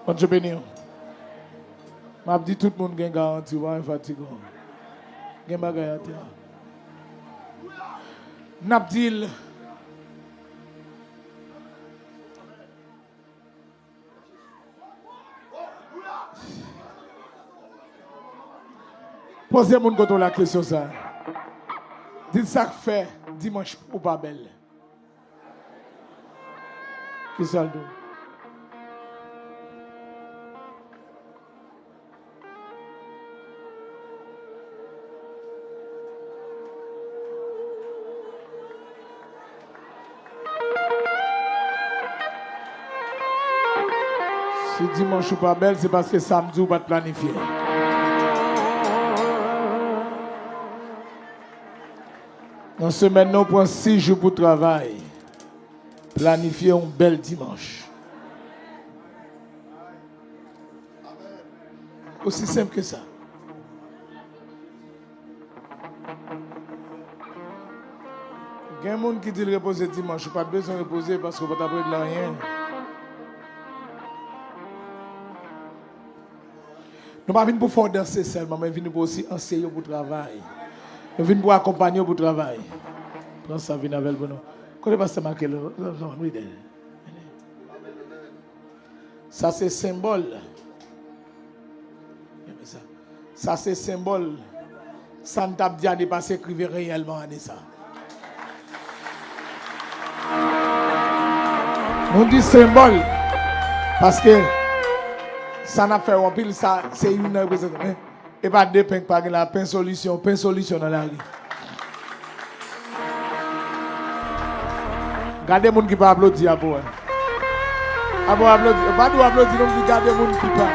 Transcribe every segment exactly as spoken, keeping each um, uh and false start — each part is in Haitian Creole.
Bondye beni w. M ap di tout moun gen garanti, w pa fatigan. Gen bagay atè a. N ap di l. Poze moun kote w la kesyon sa. Di l sa k fè dimanch ou pa bèl. Kisa l di w? Si dimanch ou pa bèl, se paske samdi ou pa t planifye. Nan semèn nan, ou pran sis jou pou travay. Planifye yon bèl dimanch. Osi senp ke sa. Gen moun ki di l repoze dimanch, ou pa t bezwen repoze paske ou pa t ap regle anyen. Nou pa vin pou fè w danse sèlman, men vin pou osi anseye w pou travay. Nou vin pou akonpanye w pou travay. Pran sa, vin avè l pou nou. Kote pastè Michael? Sa se senbòl. Sa se senbòl. Sa n t ap di ane pase k rive reyèlman ane sa. Nou di senbòl. Paske sa n ap fè yo anpil, sa se youn nan reprezantan. Men e pa de pen k pa gen la, pen solisyon, pen solisyon nan lari. Gade moun ki pa aplodi a pou wè. Apo aplodi, pa di w aplodi, non, di gade moun ki pa.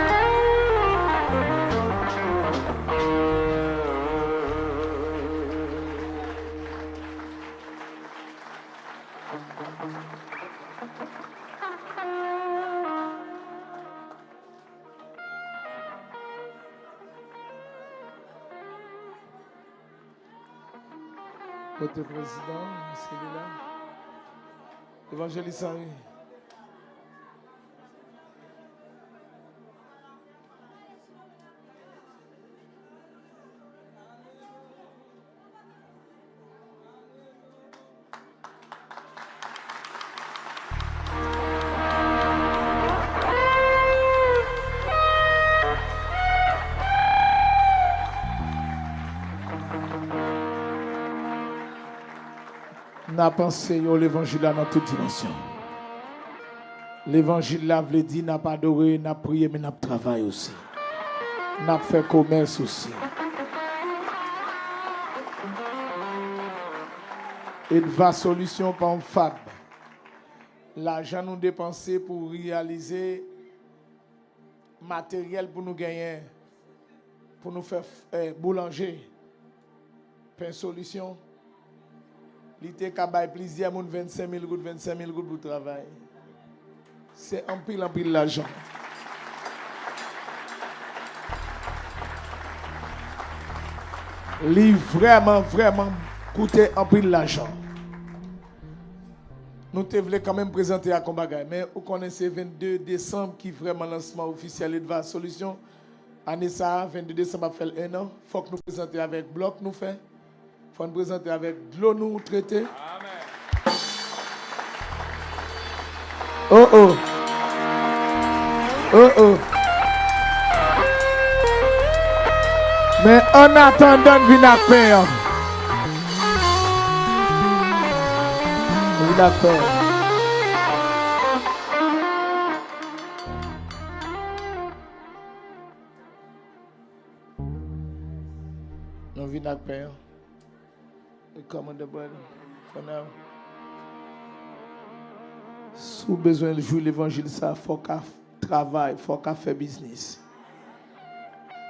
Kote prezidan an? Èske li la? Evanjelis Henry. N ap anseye w levanjil la nan tout dimansyon. Levanjil la vle di n ap adore, n ap priye, men n ap travay osi. N ap fè komès osi. Edva Solution pa yon fab. Lajan nou depanse pou reyalize materyèl pou nou genyen, pou nou fè, eh, boulanje, pen solisyon, li te ka bay plizyè moun vennsenk mil goud, vennsenk mil goud pou travay. Se anpil, anpil lajan. Li vrèman, vrèman koute anpil lajan. Nou te vle kanmenm prezante ak yon bagay, men ou konnen se vennde desanm ki vrèman lansman ofisyèl Edva Solution. Ane sa a, vennde desanm ap fè l en an. Fòk nou prezante avèk blòk nou fè. Fò n prezante avèk dlo nou trete. Amèn. Oh, oh. Oh, oh. Men annatandan, n vin ak pen an. N vin ak pen an. Nou vin ak pen an. E kòman de brèd? Fò n al. Si w bezwen jwi levanjil sa, fò w ka travay, fò w ka fè biznis.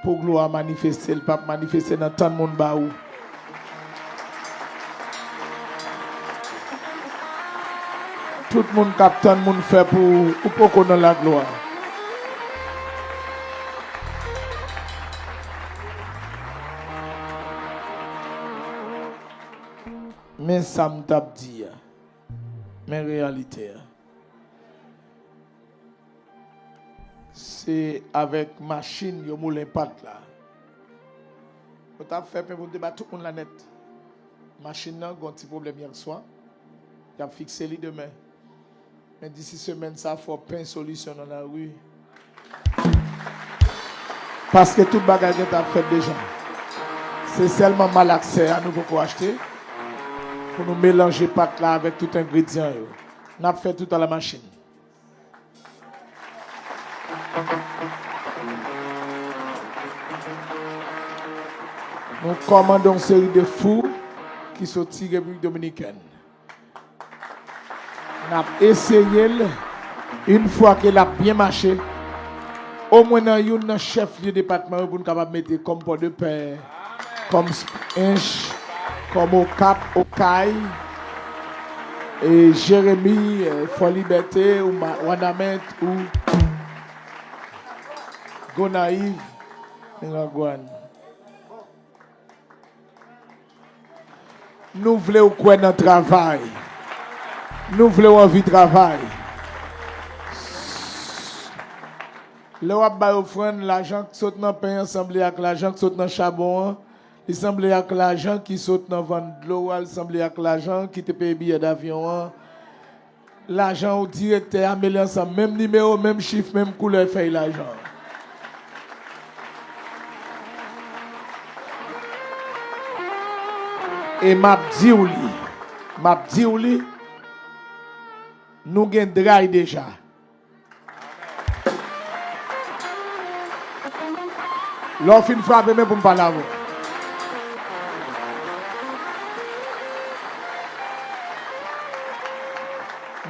Pou glwa a manifeste, l p ap manifeste nan tann moun ba ou. Tout moun k ap tann moun fè pou ou, ou poko nan laglwa. Men sa m t ap di a. Men reyalite a. Se avèk machin yo moulen pat la. Yo t ap fè pen pou yo te ba tout moun la nèt. Machin nan gen yon ti pwoblèm yè swa. Y ap fikse li demen. Men disi semèn sa, fò pen solisyon nan lari. Paske tout bagay gentan ap fèt deja. Se sèlman malaksè a nou poko achte pou nou melanje pat la avèk tout engredyan yo. N ap fè tout a la machin. Nou kòmande yon seri de fou ki soti Repiblik Dominikèn. N ap eseye l, yon fwa ke l ap byen mache, omwen nan youn nan chèf lye depatman yo pou n kapab mete kòm Pòdepè, kòm Hinche, kòm Okap, Okay, e Jeremi, e Fò Libète, ou Ma-, Wanament, ou Gonayiv, Miragwàn. Nou vle w kwè nan travay. Nou vle w anvi travay. Lè w ap bay ofrann, lajan k sot nan pen an sanble ak lajan k sot nan chabon an. Li sanble ak lajan ki sot nan vann dlo a. Li sanble ak lajan ki te peye biyè davyon an. Lajan ou direktè a mele ansanm, menm nimewo, menm chif, menm koulè fèy lajan. E m ap di w li, m ap di w li, nou gen dray deja. Lè w fin frape men pou m pale avè w.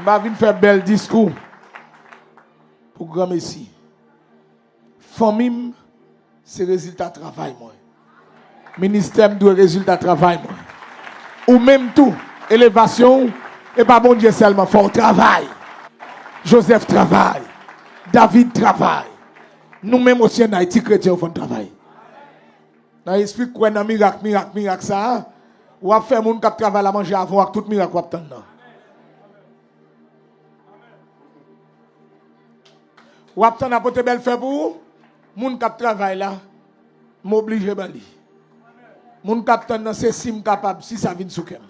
M pa vin fè bèl diskou pou granmesi. Fanmi m se rezilta travay mwen. Ministè m dwe rezilta travay mwen. Ou menm tou, elevasyon w, e pa Bondye sèlman, fò w travay. Joseph travay. David travay. Nou menm osi ann Ayiti, kretyen yo fò n travay. Nan espri kwè nan mirak, mirak, mirak sa a, w ap fè moun k ap travay la manje avè w ak tout mirak w ap tann nan. W ap tann a pote bèl fè pou ou, moun k ap travay la, m oblije ba li. Moun k ap tann nan se si m kapab, si sa vin sou kè m.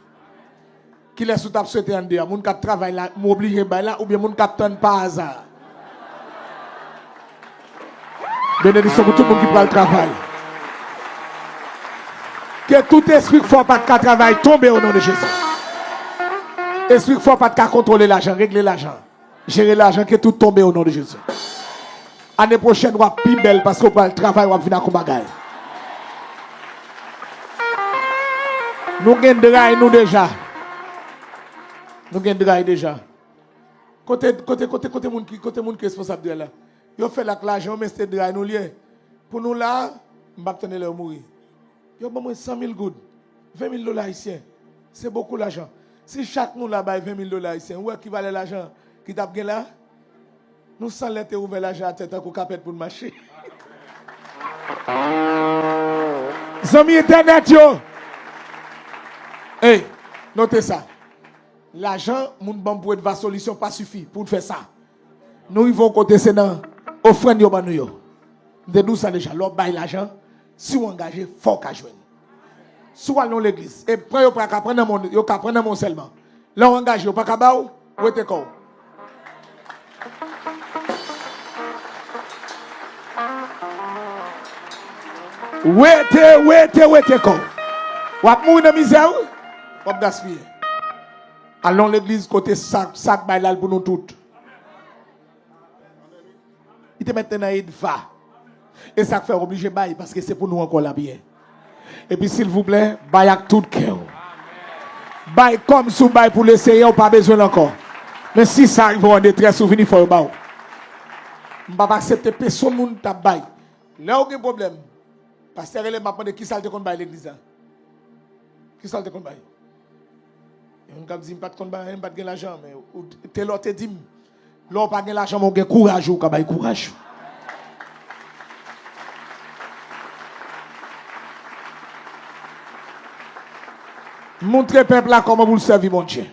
Kilès ou t ap swete annde a? Moun k ap travay la, m oblije bay la, oubyen moun k ap tann pa aza? Benediksyon pou tout moun ki pral travay. Ke tout espri k fè w pa t ka travay tonbe o non de Jezi. Espri k fè w pa t ka kontwole lajan, regle lajan, jere lajan, ke tout tonbe o non de Jezi. Ane pwochèn w ap pi bèl paske w pral travay, w ap vin ak yon bagay. Nou gen dray nou deja. Nou gen dray deja. Kote, kote, kote, kote moun ki, kote moun ki responsab dray la? Yo fè l ak lajan yo, men se te dray nou l ye. Pou nou la, m p ap tande lè yo mouri. Yo ban mwen san mil goud, ven mil dola ayisyen. Se bokou lajan. Si chak nou la bay ven mil dola ayisyen, ou wè ki valè lajan ki t ap gen la? Nou san lè te ouvè lajan atè tankou kapèt pou n mache. Zanmi entènèt yo, ey, note sa. Lajan moun ban m pou Edva Solisyon pa sifi pou n fè sa. Nou rive yon kote, se nan ofrann yo ban nou yo. M te di w sa deja, lè w bay lajan, si w angaje, fò w ka jwenn. Si w al nan yon legliz, e pran yo pa ka pran nan men w, yo ka pran nan men w sèlman. Lè w angaje, yo pa ka ba w, wete kò w. Wete, wete, wete kò w. W ap mouri nan mizè, wi. W ap gaspiye. Al nan yon legliz kote sa, sa k bay la pou nou tout. Li te mèt te nan Edva. E sa k fè w oblije bay, paske se pou nou ankò l ap ye. Epi silvouplè, bay ak tout kè w. Bay kòmsi w bay pou Leseyè, w pa bezwen l ankò. Men si sa rive w an detrès, ou vini, fò yo ba w. M p ap aksepte pèsonn moun t ap bay. Lè w gen pwoblèm, pastè rele m ap mande kisa l te konn bay legliz la. Kisa l te konn bay? Gen moun k ap di, "M pa t konn bay anyen, m pa t gen lajan." Men ou t-, te lè w te di m, lè w pa gen lajan, men w gen kouraj ou, ou ka bay kouraj ou. Montre pèp la kòman pou l sèvi Bondye.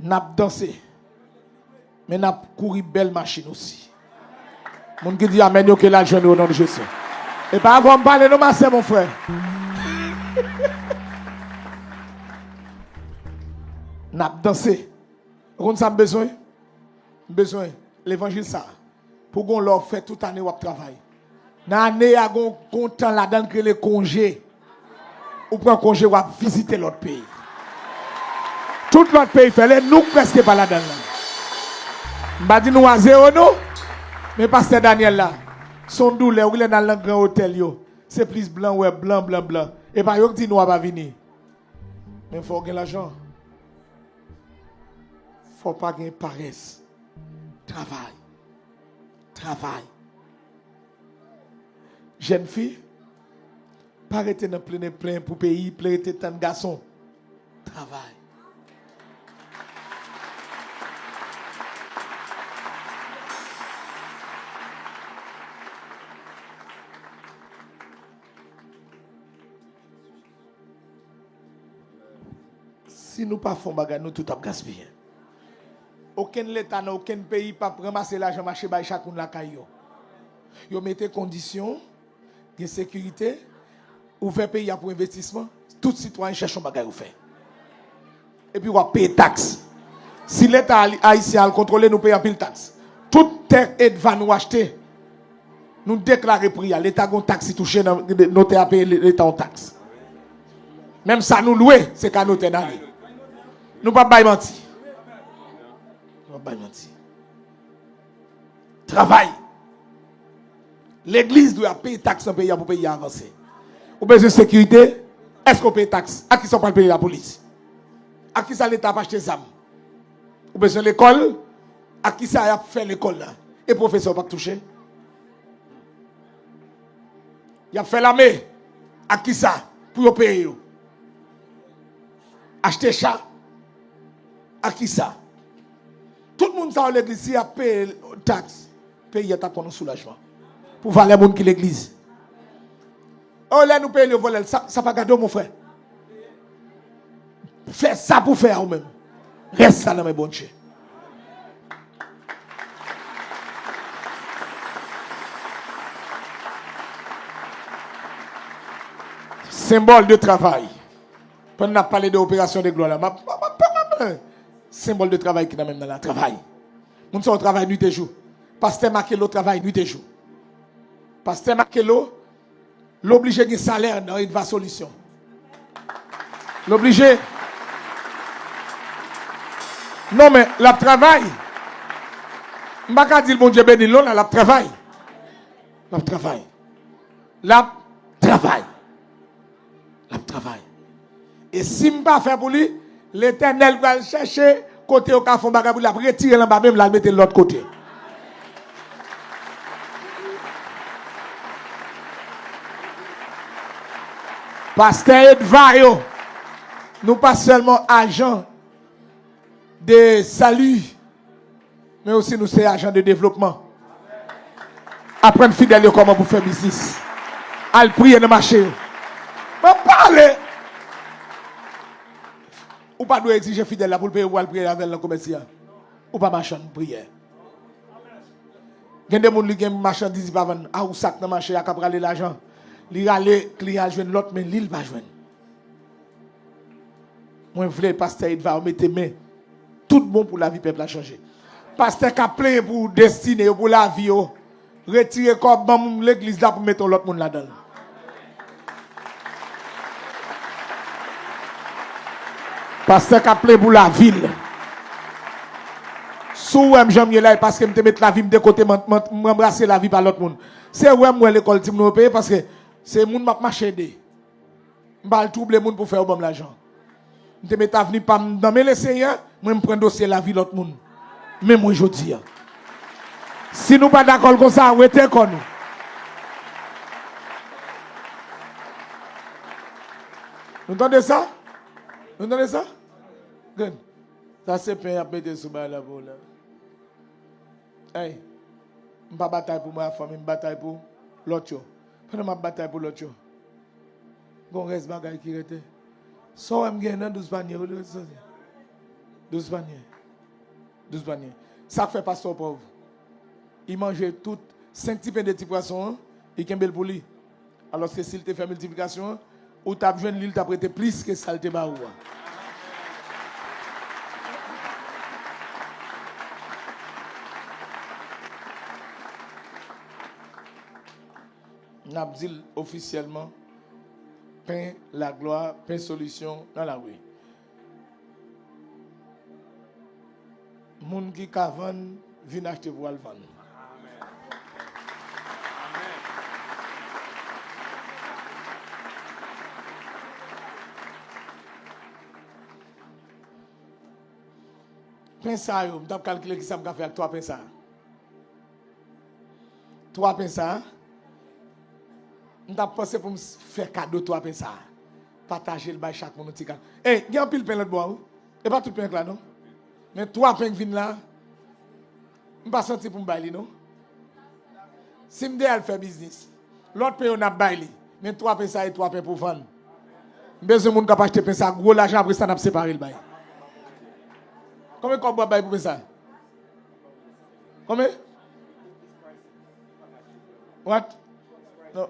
N ap danse. Men n ap kouri bèl machin osi. Moun ki di amèn yo, ke l al jwenn yo, o non de Jezi. E pa avè w m pale non, ma sè, mon frè. N ap danse. Ou konn sa m bezwen? M bezwen levanjil sa. Pou gon lè w fè tout ane w ap travay. Nan ane a, gon, gon tan ladan l ki rele konje. Ou pran konje, w ap vizite lòt peyi. Tout lòt peyi fè l, e nou k prèske pa ladan l lan. M pa di nou a zewo, non. Men pastè Daniel la, se yon doulè, wi, lè n al nan gran otèl yo. Se plis blan, w wè, blan, blan, blan. E pa yo k di nwa pa vini. Men fò w gen lajan. Fò w pa gen parès. Travay. Travay. Jèn fi, pa rete nan plenn plen pou peyi, plen rete tann gason. Travay. Si nou pa fè yon bagay, nou tout ap gaspiye. Okenn leta nan okenn peyi p ap ranmase lajan mache bay chak moun lakay yo. Yo mete kondisyon, gen sekirite, ouvè peyi a pou envestisman, tout sitwayen chèche yon bagay ou fè. Epi w ap peye taks. Si leta ali-, ayisyen al kontwole, nou peye anpil taks. Tout tè EDVA nou achte, nou deklare pri a. Leta gon taks li touche nan, notè a peye le-, leta yon taks. Menm sa nou lwe, se ka notè n ale. Nou p ap bay manti. Nou p ap bay manti. Travay. Legliz dwe ap peye taks nan peyi a pou peyi a avanse. Ou bezwen sekirite? Èske w peye taks? Ak kisa w pral peye lapolis? Ak kisa leta ap achte zam? Ou bezwen lekòl? Ak kisa y ap fè lekòl la? E pwofesè yo pa k touche? Y ap fè lame? Ak kisa pou yo peye yo? Achte cha? Ak kisa? Tout moun sa yo legliz, si y ap peye taks, peyi a t ap pran yon soulajman. Pou valè moun ki legliz. O, lè nou peye l, yo vòlè l. Sa, sa pa gade w, mon frè. Fè sa pou fè a ou menm. Rès sa nan men Bondye. Senbòl de travay. Pandan n ap pale de operasyon de glwa la, m ap, m ap, m ap, m ap, senbòl de travay ki nan men m nan la, travay. Moun sa yo travay nwit e jou. Pastè Makelo travay nwit e jou. Pastè Makelo, l oblije gen salè nan Edva Solisyon. L oblije. Non, men, l ap travay. M pa ka di l Bondye beni l non, la, l ap travay. L ap travay. L ap travay. L ap travay. E si m pa fè pou li, Letènèl pral chèche kote yo ka fè yon bagay pou li, l ap retire l anba men m, l al mete l lòt kote. Pastè Edva yo, nou pa sèlman ajan de sali, men osi nou se ajan de devlopman. Aprann fidèl yo kòman pou fè biznis. Al priye nan mache yo. Mwen pale. Ou pa dwe egzije fidèl la pou l peye ou al priye avè l nan komèsi a. Ou pa machann priyè. Gen de moun li gen machandiz li pa vann, a ou sak nan mache a k ap rale lajan. Li rale, kliyan al jwenn lòt, men li l pa jwenn. Mwen vle pastè Edva yo mete men. Tout bon pou lavi pèp la chanje. Pastè k ap plenyen pou destine yo, pou lavi yo, retire kòb ban moun legliz la pou mete yon lòt moun ladan l. Pastè k ap plenyen pou lavi l. Si w wè m jan m ye la, e paske m te met lavi m de kote, m, m, m anbrase lavi pa lòt moun. Se wè m wè lekòl timoun yo peye, paske se moun m ap mache ede. M pa al twouble moun pou fè yo ban m lajan. M te met avni pa m nan men Lesenyè, mwen m pran dosye lavi lòt moun. Men mwen jodi a. Si nou pa dakò l konsa, wete kò nou. Nou tande sa? Nou tande sa? Gad. Sa se pen y ap mete sou bagay la pou w la. Ey, m pa batay pou mwen ak fanmi m, m batay pou lòt yo. Pandan m ap batay pou lòt yo, gon rès bagay ki rete. Sa w wè m gen nan douz panye, wi, douz panye. Douz panye. Sa k fè pastè pòv? Li manje tout senk ti pen de ti pwason an, li kenbe l pou li. Alòske si l te fè miltiplikasyon an, ou t ap jwenn li, l t ap rete plis ke sa l te ba ou a. N ap di l ofisyèlman, pen laglwa, pen solisyon nan lari. Moun ki ka vann, vin achte pou al vann. Pen sa yo, m t ap kalkile kisa m ka fè ak twa pen sa. Twa pen sa a, m t ap panse pou m s- fè kado twa pen sa a. Pataje l bay chak moun yon ti kado. Ey, gen anpil pen lòt bò a, wi. E pa tout pen k la, non. Men twa pen k vin la, m pa santi pou m bay li, non. Si m de al fè biznis, lòt pen yo n ap bay li. Men twa pen sa e twa pen pou vann. M bezwen moun k ap achte pen sa, gwo lajan, apre sa n ap separe l bay. Konbyen kòb w ap bay pou pen sa? Konbyen? What? Non.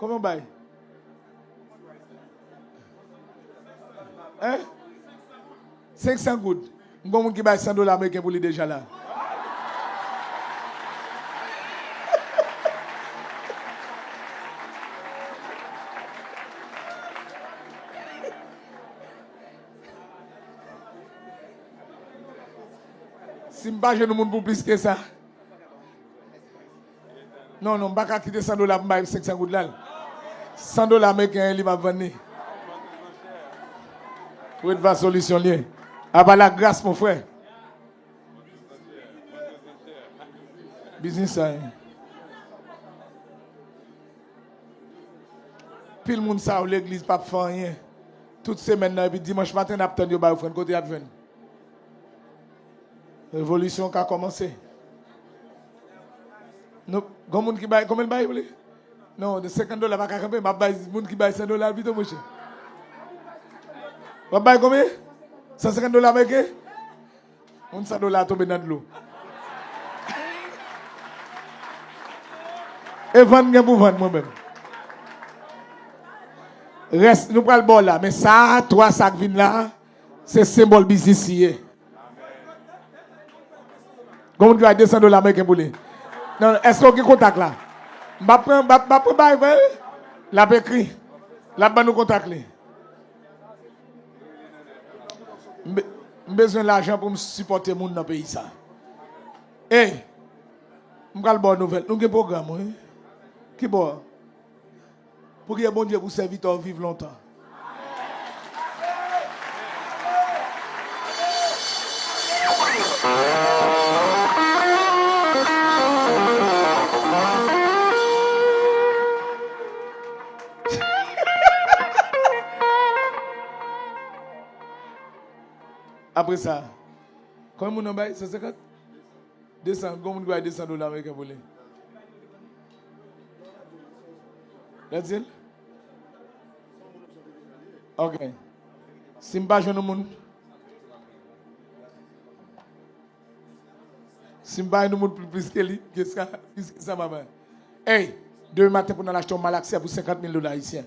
Konbyen w bay? Hein? Senk san goud. M gon moun ki bay san dola ameriken pou li deja la. Si m pa jwenn yon moun pou plis ke sa. Non, non, m pa ka kite san dola pou m bay senk san goud la. San dola ameriken an, li m ap vann li. Red Vase Solution li ye. Apa la gras, mon frè. Biznis sa ye. Pil moun sa yo legliz p ap fè anyen. Tout semèn nan, epi dimanch maten, n ap tann yo ba yo ofrann. Kote y ap jwenn? Revolisyon ka kòmanse. Nou, gon moun ki bay, konbyen l bay pou li? Non, de senkant dola pa ka kanpe, m ap bay moun ki bay san dola pito, monchè. W ap bay konbyen? San senkant dola ameriken? Moun san dola tonbe nan dlo. E vann gen pou vann, mwen menm. Rès, nou pral ba w la, men sa a, twa sa k vin la, se senbòl biznis li ye. Gon moun ki bay de san dola ameriken pou li. Non, èske w gen kontak la? M p ap pran, m p ap, m p ap pran bagay vre, wi. L ap ekri. L ap ban nou kontak li. M be-, m bezwen lajan pou m sipòte moun nan peyi sa. Ey, m pral ba w nouvèl. Nou gen pwogram, wi. Ki bò? Priye Bondye pou sèvitè w viv lontan. Apre sa, konbyen moun nan bay? San senkant? De san, gon moun ki bay de san dola ameriken pou li. Lè di l? Ok. Si m pa jwenn yon moun, si m pa jwenn yon moun pli plis ke li, ke sa, plis ke sa, m ap bay. Ey, demen maten pou n al achte yon malaksè pou senkant mil dola ayisyen.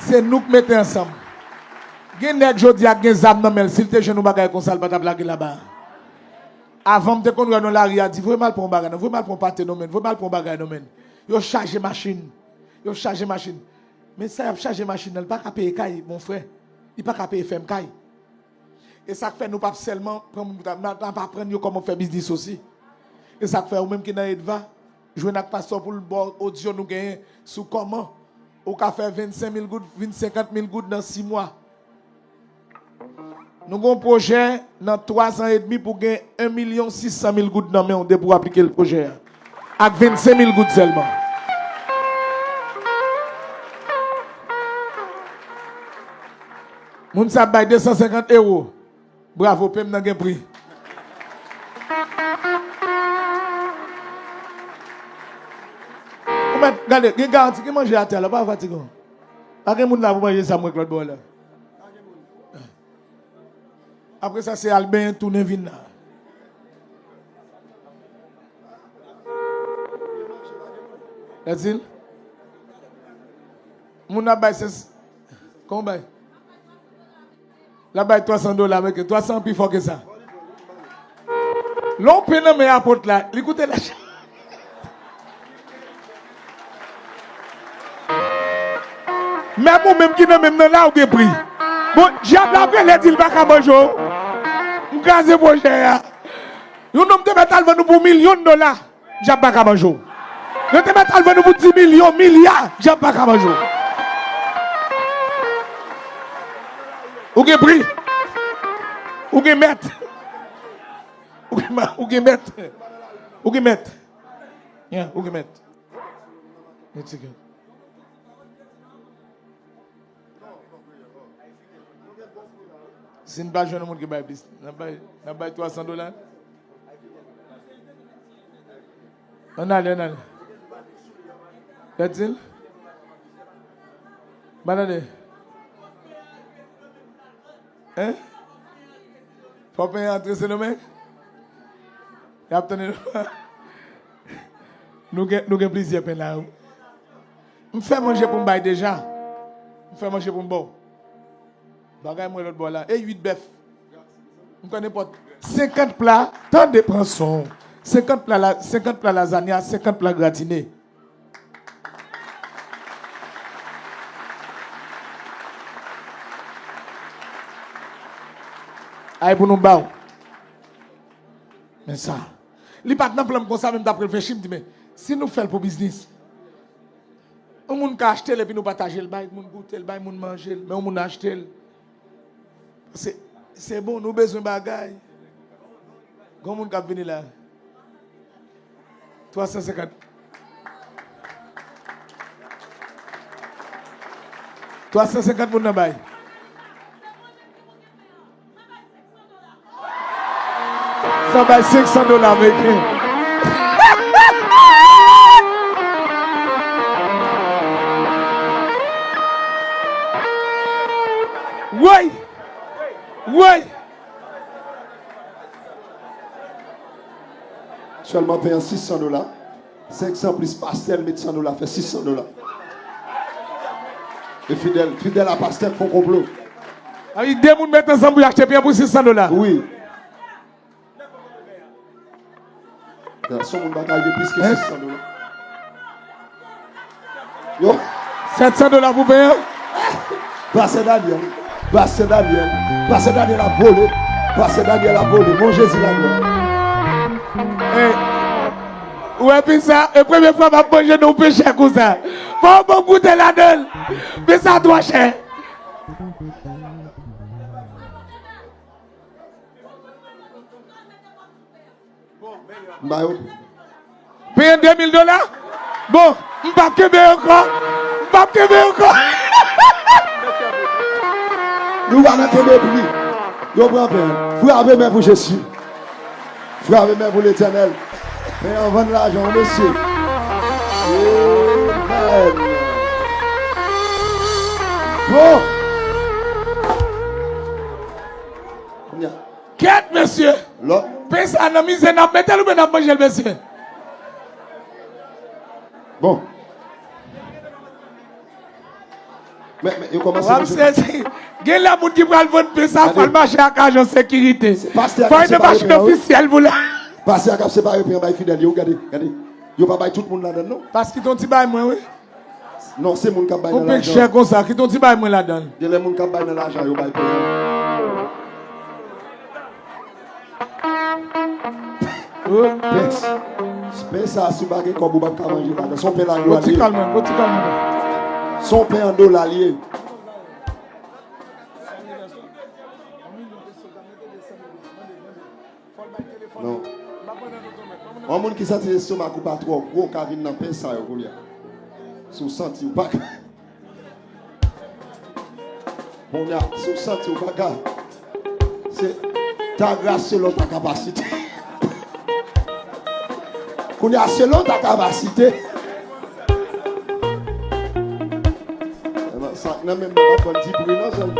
Se nou k mete ansanm. Gen nèg jodi a k gen zam nan men l, si l te jwenn yon bagay konsa, l pa t ap lage laba a. Avan, m te konn wè nan lari a di, "Voye m al pran yon bagay non, voye m al pran yon pate non, menn, voye m al pran yon bagay non, menn." Yo chaje machin. Yo chaje machin. Men sa y ap chaje machin nan, li pa ka peye kay, mon frè. Li pa ka peye fèm kay. E sa k fè nou p ap sèlman pran moun pou ta, n ap, n ap aprann yo kòman fè biznis osi. E sa k fè ou menm ki nan EDVA, jwenn ak pastè w pou l ba w odyo nou genyen sou kòman ou ka fè vennsenk mil goud vin senkant mil goud nan sis mwa. Nou gen yon pwojè nan twa zan edmi pou gen en milyon sis san mil goud nan men w depi w aplike l pwojè a. Ak vennsenk mil goud sèlman. Moun sa ap bay de san senkant ewo. Bravo, pen m nan gen pri. Ou mèt, gade, gen garanti, gen manje atè la, pa fatige w. Pa gen moun la pou manje sa mwen k lòt bò la. Apre sa, se al benyen, tounen vin la. That's it. Moun ap bay sens. Kòman bay? L ap bay twa san dola, men ke twa san pi fò ke sa. Lè w pen nan men apot la, li koute lach. Menm ou menm ki nan menm nan la, ou gen pri. Bon, dyab la ap rele di l pa ka manje w. M kraze pwojè a. Yon nonm te mèt al vann ou pou milyon dola. Dyab pa ka manje w. Yo te mèt al vann ou pou di milyon, milya, dyab pa ka manje w. Ou gen pri. Ou gen mèt. Ou gen ma-, ou gen mèt. Ou gen mèt. Yeah, ou gen mèt. Yon ti kè. Si n pa jwenn yon moun ki bay plis, n ap bay, n ap bay twa san dola. Ann ale, ann ale. Gad di l. Ba tande. Hein? Fò pen an antre Sendomeng? Y ap tande nou. Nou gen, nou gen plizyè pen la. M fè manje pou m bay deja. M fè manje pou m ba w. Bagay mwen lòt bò la. E uit bèf. M kwè nenpòt senkant pla. Tande pran son. Senkant pla la, senkant pla lazanya, senkant pla gratine. Ay pou nou ba w. Men sa. Li pa t nan plan m konsa, men m t ap reflechi, m di, men, si nou fè l pou biznis, yon moun ka achte l epi nou pataje l, bay moun goute l, bay moun manje l, men yon moun achte l. Se, se bon, nou bezwen bagay. Gon moun k ap vini la. Twa san senkant. Twa san senkant moun nan bay. Sa bay senk san dola ameriken. Woy! Woy! Sèlman pen an sis san dola. Senk san plis pastè l met san dola, fè sis san dola. E fidèl, fidèl a pastè k fè yon konplo. Sa vle di de moun met ansanm pou y achte pen an pou sis san dola. Wi. Gason moun pa ka rive plis ke sis san dola. Yo. Sèt san dola pou pen an. Pastè Daniel. Pastè Daniel. Pastè Daniel ap vole. Pastè Daniel ap vole. Bon Jezi laglwa. Ou wè pen sa, e premye fwa m ap manje nan yon pen chè konsa. Fò w ban m goute ladan l. Pen sa twò chè. M ba yo. Peye de mil dola? Bon, m p ap kenbe ankò. M p ap kenbe ankò. Nou pa nan kenbe pri. Yo pran pen an. Frape men pou Jezi. Frape men pou Letènèl. Pen an vann lajan, wi, mesye. Amen. Bon. Kèt, mesye! Lò. Pen sa nan mizè n ap mete l oubyen n ap manje l, mesye? Bon. Men, men, yo kòmanse. W ap sezi. Gen lè moun ki pral vann pen sa, fò l mache ak ajan sekirite. Fò l nan machin ofisyèl pou la. Pastè a k ap separe pen an bay fidèl yo, gade, gade. Yo pa bay tout moun ladan l, non. Paske ton ti bay mwen, wi. Non, se moun k ap bay nan lajan. Yon pen chè konsa, kite yon ti bay mwen ladan l. Gen lè moun k ap bay nan lajan, yo bay pen. Pen, pen sa, si w pa gen kòb, ou p ap ka manje ladan. Se yon pen laglwa li ye. Pran ti kalm, pran ti kalm. Se yon pen an dola li ye. Non. Yon moun ki santi lestomak ou pa twò gwo ka vin nan pen sa yo kounye a. Si w santi w pa ka. Kounye a, si w santi w pa ka. Se ta gras selon ta kapasite. Kounye a, selon ta kapasite. Sa k nan men m nan pa konn di pri non, sèl.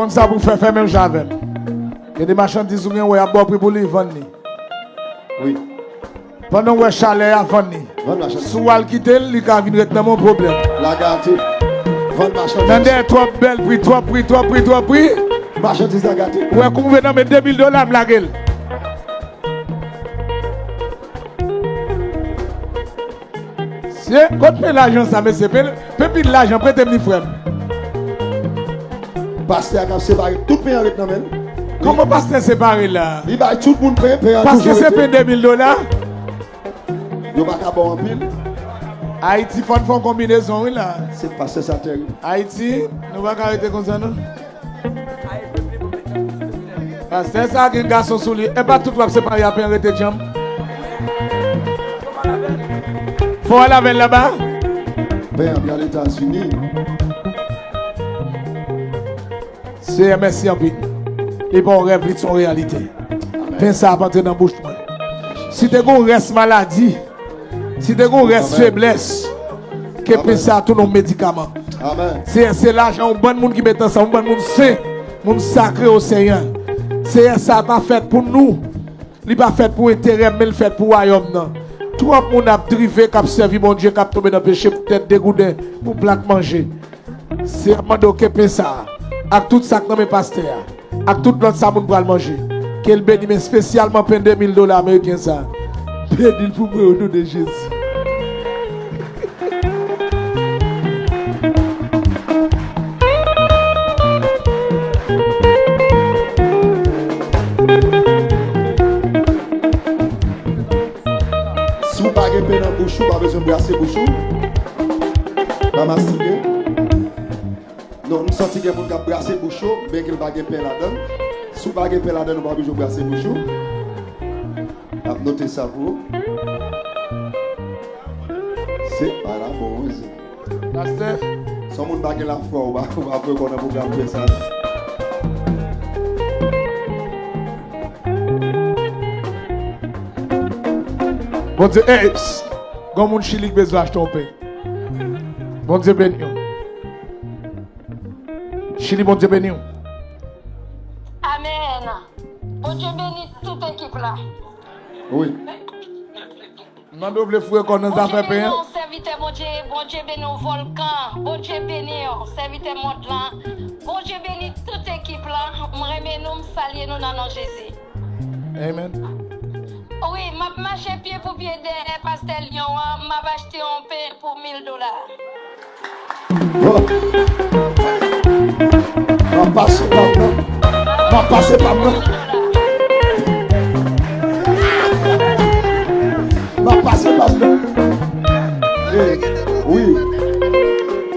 Konn sa pou fè, fè menm jan avè m. Gen de machandiz ou gen, wè, y ap ba w pri pou li, vann li. Wi. Pandan w wè chalè a, vann li. Vann machandiz. Si w al kite l, li ka vin ret nan men w pwoblèm. La gate. Vann machandiz. Tande, twòp bèl pri, twòp pri, twòp pri, twòp pri. Machandiz la gate. Ou wè, kou m rive nan men de mil dola, m lage l. Se kot pen lajan sa, mesye? Pen, pen pil lajan, prete m li, frè m. Pastè a k ap separe, tout pen an ret nan men l. Kòman pastè separe la? Li bay tout moun pen, pen an toujou rete. Pastè se pen de mil dola? Yo pa ka ba w anpil. Ayiti, fò n fè yon konbinezon, wi, la. Se pastè sa terib. Ayiti, nou pa ka rete konsa, non. Pastè sa gen gason sou li. E pa tout w ap separe a pen rete djanm. Fò w al avè l laba. Pen ap al Etazini. Seyè, mèsi anpil. Li pa yon rèv, li se yon reyalite. Pen sa ap antre nan bouch mwen. Si te gen yon rès maladi, si te gen yon rès feblès, ke pen sa tounen yon medikaman. Seyè, se lajan yon bann moun ki met ansanm, yon bann moun sen, moun sakre o Seyè. Seyè, sa pa fèt pou nou. Li pa fèt pou enterè m, men l fèt pou wayòm nan. Twòp moun ap drive, k ap sèvi Bondye, k ap tonbe nan peche pou tèt degouden, pou plat manje. Se ap mande w ke pen sa a, ak tout sa k nan men pastè a, ak tout lòt sa moun pral manje, ke l beni, men espesyalman pen de mil dola ameriken sa a. Beni l pou mwen, o non de Jezi. Si w pa gen pen nan bouch ou, pa bezwen brase bouch ou. Pa mastike. Non, m santi gen moun k ap brase bouch yo, byenke l pa gen pen ladan l. Si w pa gen pen ladan l, ou pa oblije brase bouch ou. N ap note sa pou ou. Se pa la bon, wi. Pastè. Si yon moun pa gen lafwa, ou pa, ou pa fè kò nan pwogram fè sa. Bondye, ey, gon moun Chili k bezwen achte yon pen. Bondye beni w. Chili, Bondye beni w. Amèn. Bondye beni tout ekip la. Wi. Mande w vle foure kò nan zafè pen an. Bondye beni w, sèvitè Bondye, Bondye beni w, Vòlkan. Bondye beni w, sèvitè mond lan. Bondye beni tout ekip la. M renmen nou, m salye nou nan non Jezi. Amen. Wi, m ap mache pye pou pye dèyè pastè Lyon an, m ap achte yon pen pou mil dola. Bon. M ap pase pa m nan. M ap pase pa m nan. M ap pase pa m nan. Eh, wi.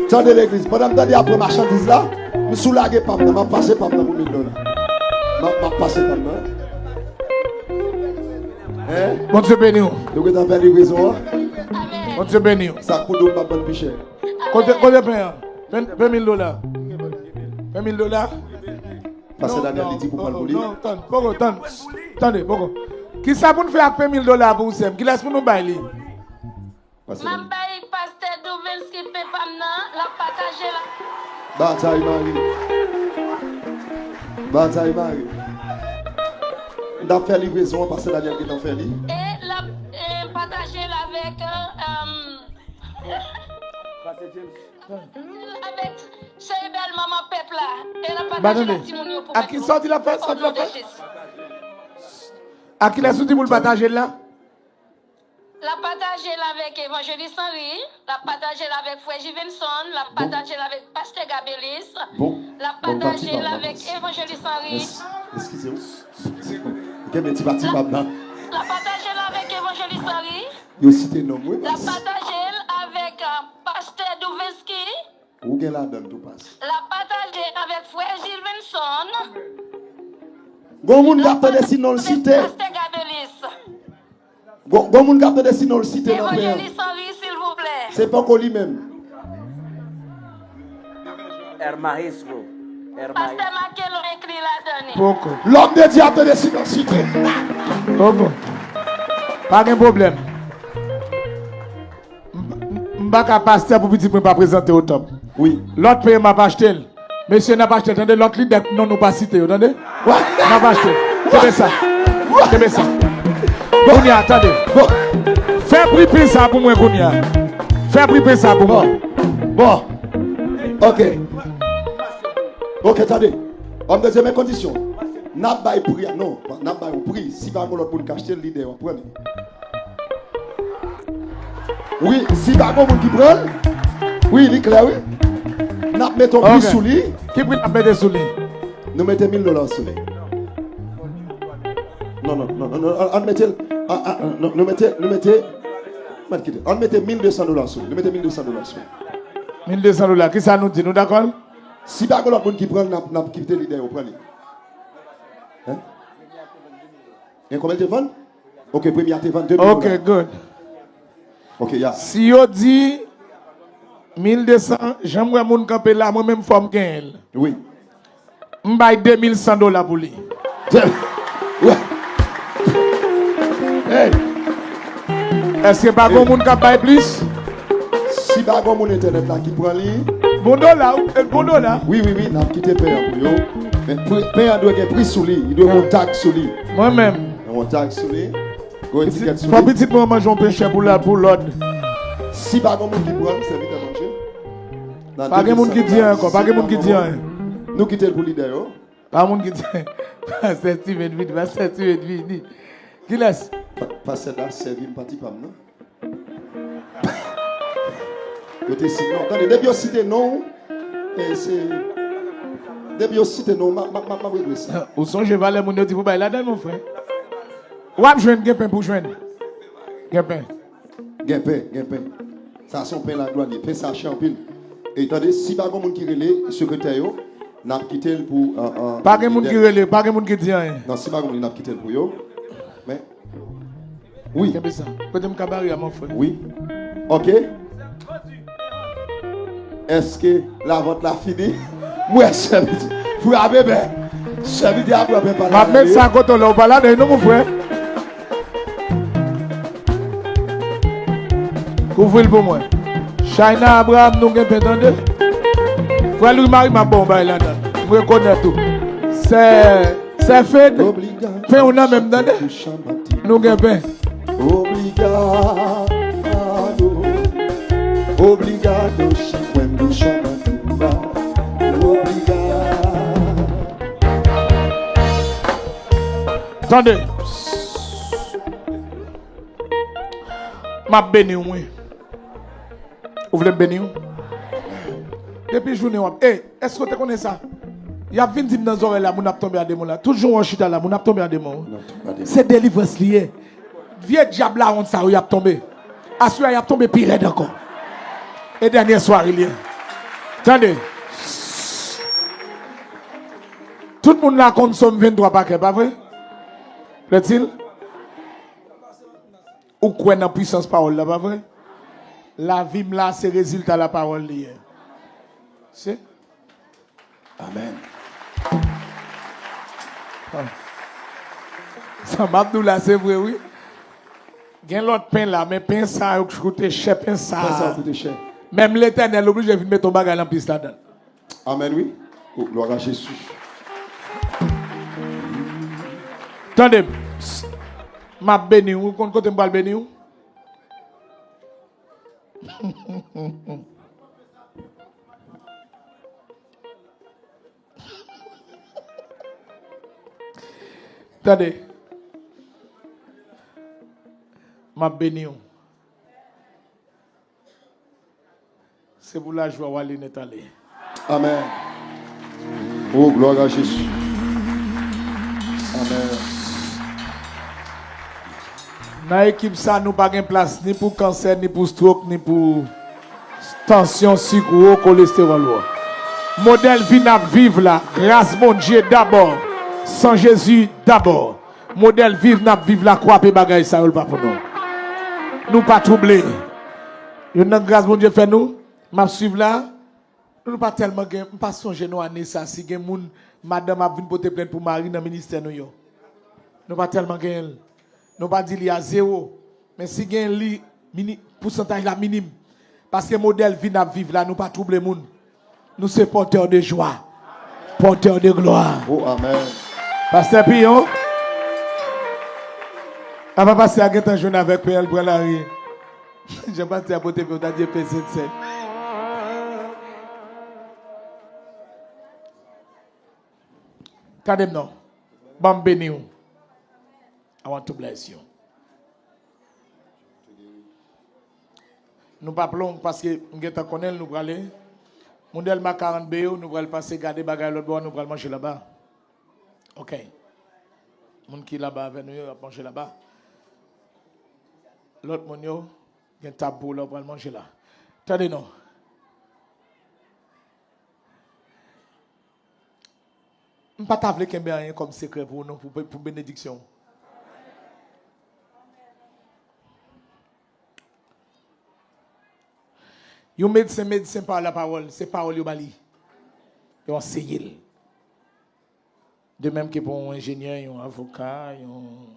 Tande legliz. Pandan m tande apre machandiz la, m sou lage pa m nan. M ap pase pa m nan pou mil dola. M ap, m ap pase pa m nan. Hein? Bondye beni w. Yo gentan fè livrezon an. Bondye beni w. Sa k pou do m p ap vann pi chè. Kote, kote pen an? Pen, pen mil dola. Pen mil dola? Pastè Daniel, li di pou pran l pou li. Non, non, tann, poko, tann. Tande, poko. Kisa pou n fè ak pen mil dola pou ou, sè m? Kilès pou nou bay li? M ap bay pastè Douvensky pen pa m nan, l ap pataje l. Batay mare. Batay mare. M t ap fè livrezon an, pastè Daniel gentan fè li. E l ap, e, pataje l avèk, e, e, Pastè James. Avèk, se bèl manman pèp la. E l ap pataje l ak timoun yo pou mèt nou. Ak kilès ou di pou l pataje l la? L ap pataje l avèk Evanjelis Henry, l ap pataje l avèk frè Jivenson, l ap pataje l avèk pastè Gabelis, l ap pataje l avèk Evanjelis Henry. Eskize w. Kenbe ti pati pa m nan. L ap pataje l avèk Evanjelis Henry. Yo site non m, wi, pas. L ap pataje l avèk, e, pastè Douvensky. Ou gen ladan tou, pas. L ap pataje avèk frè Jivenson. Gon moun k ap tande si non l site. Pastè Gabelis. Gon, gon moun k ap tande si non l site nan pen an. Evanjelis Henry, silvouplè. Se poko li menm. El Maestro. El Maestro. Pastè Makelon enkli ladan li. Poko. Lòm de Dye ap tande si non l site. Poko. Pa gen pwoblèm. M, m, m pa ka pastè pou pitit mwen pa prezante o tanp. Wi. Lòt pen an m ap achte l. Mesye, n ap achte, tande, lòt lidè non nou pa site yo, tande? N ap achte. Kenbe sa. Kenbe sa. Kounye a, tande. Fè pri pen sa pou mwen kounye a. Fè pri pen sa pou mwen. Bon. Ok. Ok, tande. Òm de Dye, men kondisyon. N ap bay pri a, non, n ap bay yon pri. Si pa gen lòt moun k achte l, lidè yo ap pran li. Wi, si pa gen moun ki pran l, wi, li klè, wi. N ap mete yon pri sou li. Ki pri n ap mete sou li? Nou mete mil dola sou li. Non, non, non, non, non, ann mete l. An, an, non, nou mete, nou mete, mèt kite. Ann mete mil de san dola sou li. Nou mete mil de san dola sou li. Mil de san dola. Kisa nou di? Nou dakò? Si pa gen lòt moun ki pran l, n ap, n ap kite lidè yo pran li. Hein? Gen konbyen l te vann? Ok, premye a te vann de mil dola. Ok, good. Ok, ya. Si yo di mil de san, jan m wè moun kanpe la, mwen menm fò m genyen l. Wi. M bay de mil san dola pou li. Hey! Èske pa gen moun k ap bay plis? Si pa gen moun entènèt la ki pran li. Bon dola, wi, bon dola. Wi, wi, wi, n ap kite pen an pou yo. Men pri, pen an dwe gen pri sou li, li dwe gen yon tag sou li. Mwen menm. Yon tag sou li. Gon etikèt sou li. Fò pitit mwen manje yon pen chè pou la, pou lòd. Si pa gen moun ki pran, sèvitè Bondye. Pa gen moun ki di anyen ankò, pa gen moun ki di anyen. Nou kite l pou lidè yo. Pa moun ki di, Pastè Steven vini, Pastè Steven vini. Kilès? Pa-, pastè la sèvi m pa ti pa m, non? Yo te si, non, tande, depi yo site non, e se, depi yo site non, m ap, m ap, m ap, m ap regle sa. Ou sonje valè moun yo di pou bay ladan l, mon frè? W ap jwenn, gen pen pou jwenn. Gen pen. Gen pen, gen pen. Sa se yon pen laglwa li ye. Pen sa chè anpil. E tande, si pa gen moun ki rele sekretè yo, n ap kite l pou, an, an, pa gen moun ki rele, pa gen moun ki di anyen. Non, si pa gen moun, n ap kite l pou yo. Men, wi. Kenbe sa. Kote m ka bare a, mon frè? Wi. Ok. Èske lavant la fini? M wè sèvitè. Frape bè. Sèvitè a frape pa la. M ap met sa kote w la, ou pa ladan, non, mon frè? Kouvri l pou mwen. China Abraham, nou gen pen, tande? Frè Louis Marie, m ap ba w bay ladan. M rekonèt ou. Sè, sè Fed, pen w nan men m, tande? Nou gen pen. Obrigado, obrigado, cinquenta chama tumba. Obrigado. Tande. M ap beni w, wi. Ou vle m beni w? Depi jounen w ap, e, èske w te konnen sa? Y ap vin di m nan zòrèy la, moun ap tonbe a demon la. Tout jou w chita la, moun ap tonbe a demon, wi. Se delivrans li ye. Vye dyab lawont sa yo, y ap tonbe. Aswè a, y ap tonbe pi rèd ankò. E dènye sware li ye. Tande. Tout moun la konn Sòm venntwa pa kè, pa vre? Plaît-il? Ou kwè nan pwisans pawòl la, pa vre? Lavi m la, se rezilta lapawòl li ye. Se? Amèn. Sa m ap di w la, se vre, wi. Gen lòt pen la, men pen sa yo koute chè, pen sa. Pen sa yo koute chè. Menm Letènèl oblije vin mete yon bagay nan plis ladan l. Amèn, wi. Oh, gloire à Jésus. Tande, m ap beni w. Ou konn kote m pral beni w? Tande. M ap beni w. Se pou lajwa w ale nèt ale. Amèn. Oh, gloire à Jésus. Amèn. Nan ekip sa, nou pa gen plas ni pou kansè, ni pou stroke, ni pou tansyon, sik wo, kolestewòl wo. Modèl vi n ap viv la, gras Bondye dabò, san Jezi dabò. Modèl viv n ap viv la, kwape bagay sa yo, l pa pou nou. Nou pa twouble. Youn nan gras Bondye fè nou, m ap swiv la, nou pa tèlman gen, m pa sonje non ane sa, si gen moun, madanm ap vin pote plent pou mari nan ministè nou yo. Nou pa tèlman genyen l. Nou pa di li a zewo. Men si gen li, mini-, pousantaj la minim. Paske modèl vi n ap viv la, nou pa twouble moun. Nou se pòtè de jwa. Porteur de gloire. Oh, amen. Pastè Piyon, apa pastè a gentan jwenn avèk P L pran lari. Jan pastè a pote pye, w ta di e P Z sèt. Tande m non. Ban m beni w. I want to bless you. Nou p ap long paske m gentan konnen l, nou prale. Moun Dèlma karant B yo, nou pral pase gade bagay lòt bò, nou pral manje laba. Ok. Moun ki laba avè nou yo, y ap manje laba. Lòt moun yo, gen tab pou w la, w pral manje la. Tande non. M pa ta vle kenbe anyen kòm sekrè pou ou non, pou, pou benediksyon w. Yon medsen, medsen pa lapawòl, se pawòl yo ba li. Yo anseye l. De menm ke pou yon enjenyè, yon avoka, yon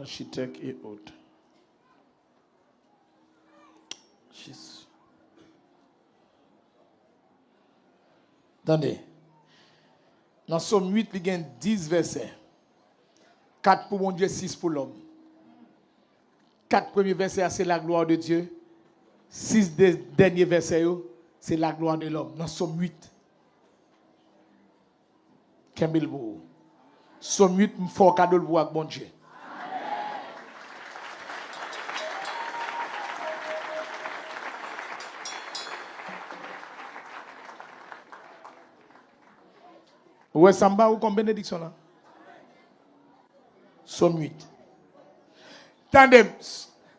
achitèk e ot. Jis. Tande. Nan Sòm uit, li gen dis vèsè. Kat pou Bondye, sis pou lòm. Kat premye vèsè a, se la gloire de Dieu. Sis de, dènye vèsè yo, se la gloire de l'homme. Nan Sòm uit. Kenbe l pou ou. Sòm uit, m fè w kado l pou w ak Bondye. Ou wè sa m ba ou kòm benediksyon la? Sòm uit. Tande m.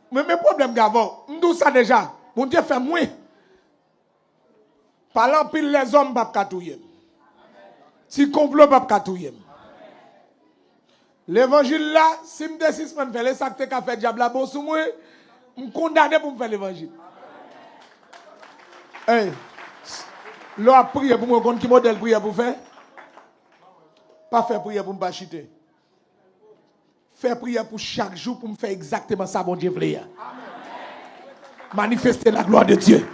Mwen, men pwoblèm gen avè w. M di w sa deja. Bondye fè m wi. Pale anpil, lèzòm p ap ka touye m. Ti konplo p ap ka touye m. Levanjil la, si m te sispann fè l, e sa k te ka fè dyab la bon sou mwen, m kondane pou m fè levanjil. Ey, lè w ap priye pou mwen, w konn ki modèl priyè pou w fè? Pa fè priyè pou m pa chite. Fè priyè pou chak jou pou m fè egzakteman sa Bondye vle a. Manifeste la gloire de Dieu.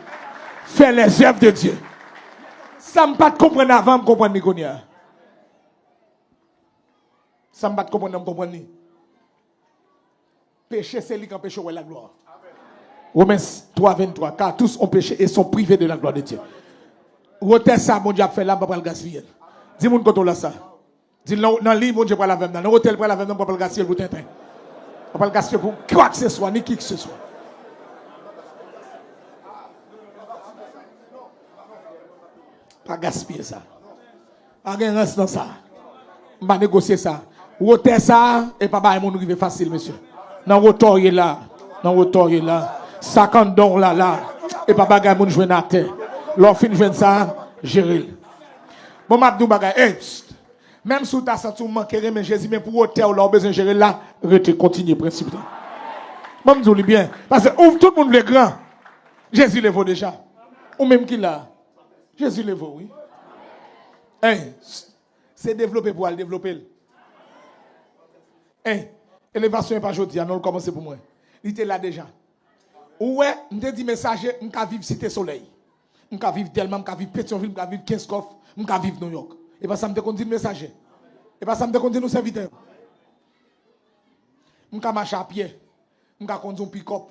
Fè les œuvres de Dieu. Sa m pa t konprann avan, m konprann li kounye a. Sa m pa t konprann nan, m konprann li. Peche se li k anpeche w wè laglwa. Romains twa venntwa, car tous ont péché et sont privés de la gloire de Dieu. Wotè sa Bondye ap fè la, m pa pral gaspiye l. Di moun kote w la sa. Di l nan, nan liy Bondye pral avè m nan. Nan wotè l pral avè m nan, m pa pral gaspiye l pou tenten. M pa pral gaspiye pou kwa k se swa, ni ki k se swa. Pa gaspiye sa. Pa gen rans nan sa. M pa negosye sa. Wotè sa, e pa bagay moun rive fasil, mesye. Nan wotè w ye la. Nan wotè w ye la. Sa k anndan w la, la. E pa bagay moun jwenn atè. Lè w fin jwenn sa, jere l. Bon, m ap di w bagay. Ey, pst. Menm si w ta santi w manke renmen Jezi, men pou wotè w la, w bezwen jere l la, rete, kontinye prensip la. Ban m di w li byen. Paske ou, tout moun vle gran. Jezi leve w deja. Ou menm ki la. Jezi leve w, wi. Ey, s-, se devlope pou al devlope l. Ey, elevasyon e pa jodi a, non, l kòmanse pou mwen. Li te la deja. Ou wè, m te di mesaje, m ka viv Site Solèy. M ka viv Dèlma, m ka viv Petyonvil, m ka viv Kenskòf, m ka viv Nouyòk. E pa sa m te konn di l mesaje. E pa sa m te konn di nou sèvitè yo. M ka mache a pye. M ka kondi yon pikòp.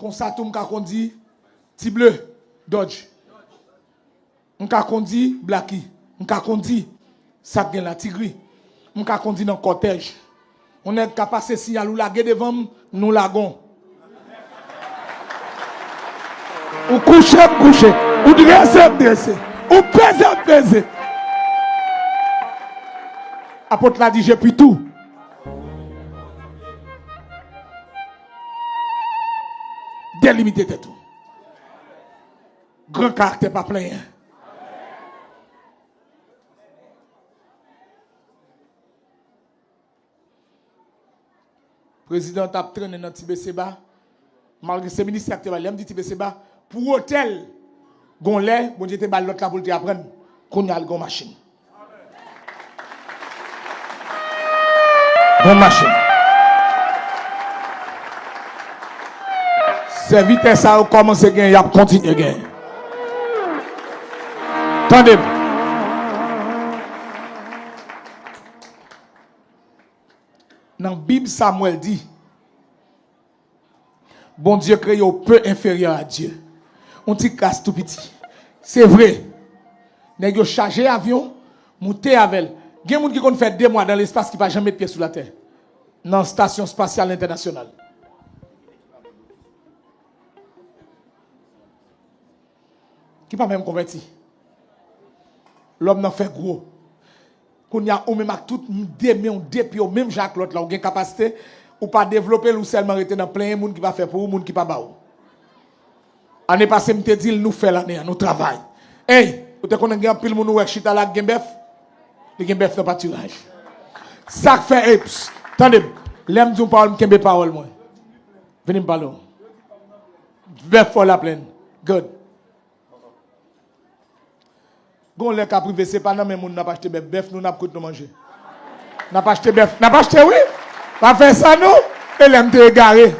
Konsa tou, m ka kondi Ti Ble, Dodge. M ka kondi Blacky. M ka kondi sa k gen la, Tigri. M ka kondi nan kòtèj. Yon nèg ka pase siyal ou lage devan m, nou lage w. Ou kouche, m kouche. Ou drese, m drese. Ou peze, m peze. Apot la di, je puis tout. Delimite tèt ou. Gran karaktè, pa plenyen. Prezidan t ap trennen nan Ti Beseba. Malgre se ministè a k te ba li, lè m di Ti Beseba, pou wotè l, gon lè, Bondye te ba l lòt la pou l te aprann. Kounye a l gon machin. Gon machin. Sèvitè sa yo kòmanse gen, y ap kontinye gen. Tande m. Bib sa m wè l di, Bondye kreye w pe enferyè a Dye. Yon ti kras tou piti. Se vre. Nèg yo chaje avyon, moute avè l. Gen moun ki konn fè de mwa dan lespas ki pa janm met pye sou latè. Nan estasyon espasyal entènasyonal. Ki pa menm konvèti. Lòm nan fè gwo. Kounye a, ou menm ak tout de men w, de pye w, menm jan ak lòt la, ou gen kapasite, ou pa devlope l, ou sèlman rete nan plenyen moun ki pa fè pou ou, moun ki pa ba ou. Ane pase, m te di l, nou fè l ane a, nou travay. Ey, ou te konnen gen anpil moun ou wè k chita la k gen bèf? Li gen bèf nan patiraj. Sa k fè, ey, ps, tande m, lè m di yon pawòl, m kenbe pawòl mwen. Vini m pale w. Bèf Fò Laplenn. Good. Gon lè k ap rive, se pa nan men moun n ap achte bèf. Bèf nou n ap kout nou manje. N ap achte bèf. N ap achte, wi. Pa fè sa, non. E lè m te egare.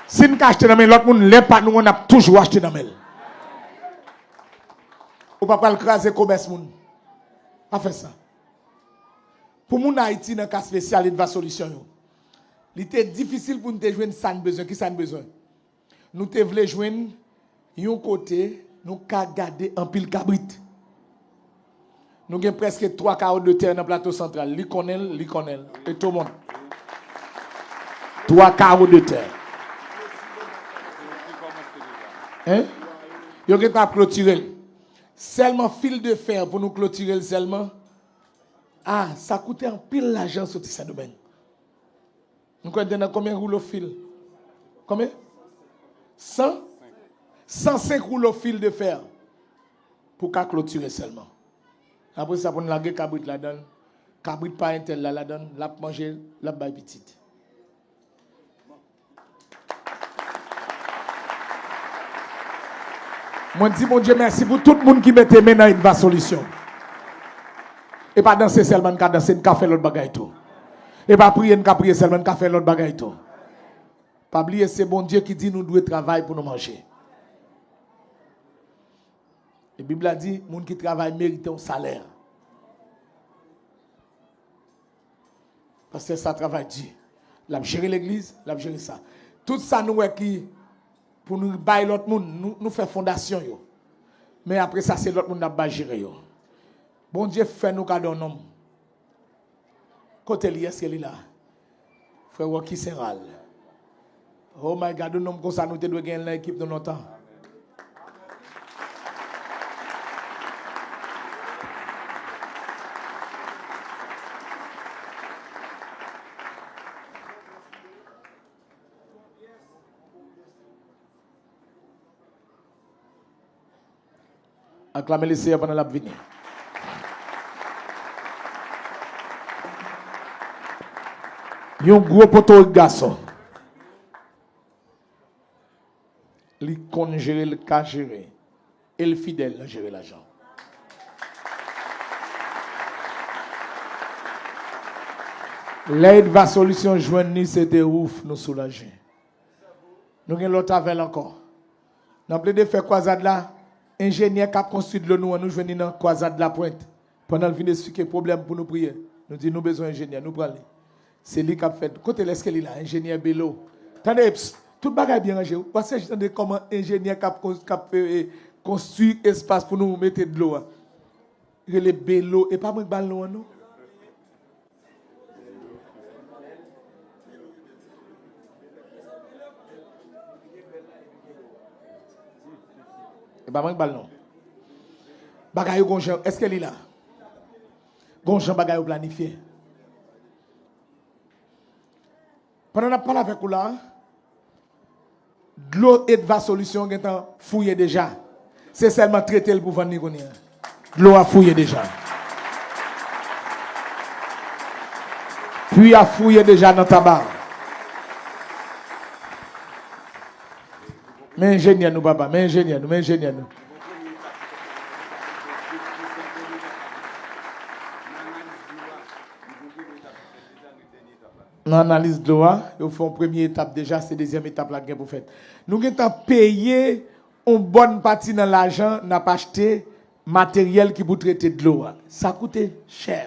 Si n ka achte nan men lòt moun, lè pa nou an, n ap toujou achte nan men l. Ou pa pral kraze komès moun. Pa fè sa. Pou moun Ayiti nan ka espesyal Edva Solisyon yo, li te difisil pou n te jwenn sa n bezwen. Ki sa n bezwen? Nou te vle jwenn yon kote nou ka gade anpil kabrit. Nou gen prèske twa kawo de tè nan Plato Santral. Li konnen l, li konnen l. E tou moun. Twa kawo de tè. Hein? Yo gentan ap klotire l. Sèlman fil de fè pou nou klotire l sèlman. Ah, sa koute anpil lajan soti Sendomeng. Nou kwè te nan konbyen woulo fil? Konbyen? San? San senk woulo fil de fè pou ka klotire sèlman. Apre sa, pou n lage kabrit ladan l, kabrit pa entèl la ladan l, l ap manje, l ap bay pitit. Mwen di Bondye mèsi pou tout moun ki mete men nan Edva Solisyon. E pa danse sèlman n ka danse, n ka fè lòt bagay tou. E pa priye n ka priye sèlman, n ka fè lòt bagay tou. Pa bliye, se Bondye ki di nou dwe travay pou nou manje. E Bib la di, moun ki travay merite yon salè. Pastè sa travay di. L ap jere legliz, l ap jere sa. Tout sa nou wè ki pou nou bay lòt moun, nou, nou fè fondasyon yo. Men apre sa, se lòt moun n ap bay jere yo. Bondye fè nou kado yon nonm. Kote li? Èske li la? Frè Rocky Senral. Oh my God, yon nonm konsa nou te dwe gen l nan ekip nou lontan. Aklame Leseyè pandan l ap vini. Yon gwo potorik gason. Li konn jere, l ka jere. E l fidèl nan jere lajan. Lè Edva Solisyon jwenn li, se te ouf, nou soulaje. Nou gen lòt avè l ankò. N ap plede fè kwazad la, enjenyè k ap konstwi dlo nou an, nou jwenn li nan kwazad Lapwent. Pandan l vin esplike pwoblèm pou nou priye, nou di nou bezwen enjenyè, nou pran li. Se li k ap fè. Kote l? Èske li la? Enjenyè Belo. Tande, ps, tout bagay byen ranje. W ap se tande kòman enjenyè k ap, k ap, eh, konstwi espas pou nou mete dlo a. Rele Belo. E pa mwen k ba l non an, non. E pa mwen k ba l non. Bagay yo gon jan, èske li la? Gon jan bagay yo planifye. Pandan n ap pale avèk ou la, dlo Edva Solisyon gentan fouye deja. Se sèlman trete l pou vann li kounye a. Dlo a fouye deja. Pwi a fouye deja nan Taba. Men enjenyè nou, papa, men enjenyè nou, men enjenyè nou. Nan analiz dlo a, yo fè yon premye etap deja, se dezyèm etap la k gen pou fèt. Nou gentan peye yon bòn pati nan lajan n ap achte materyèl ki pou trete dlo a. Sa koute chè.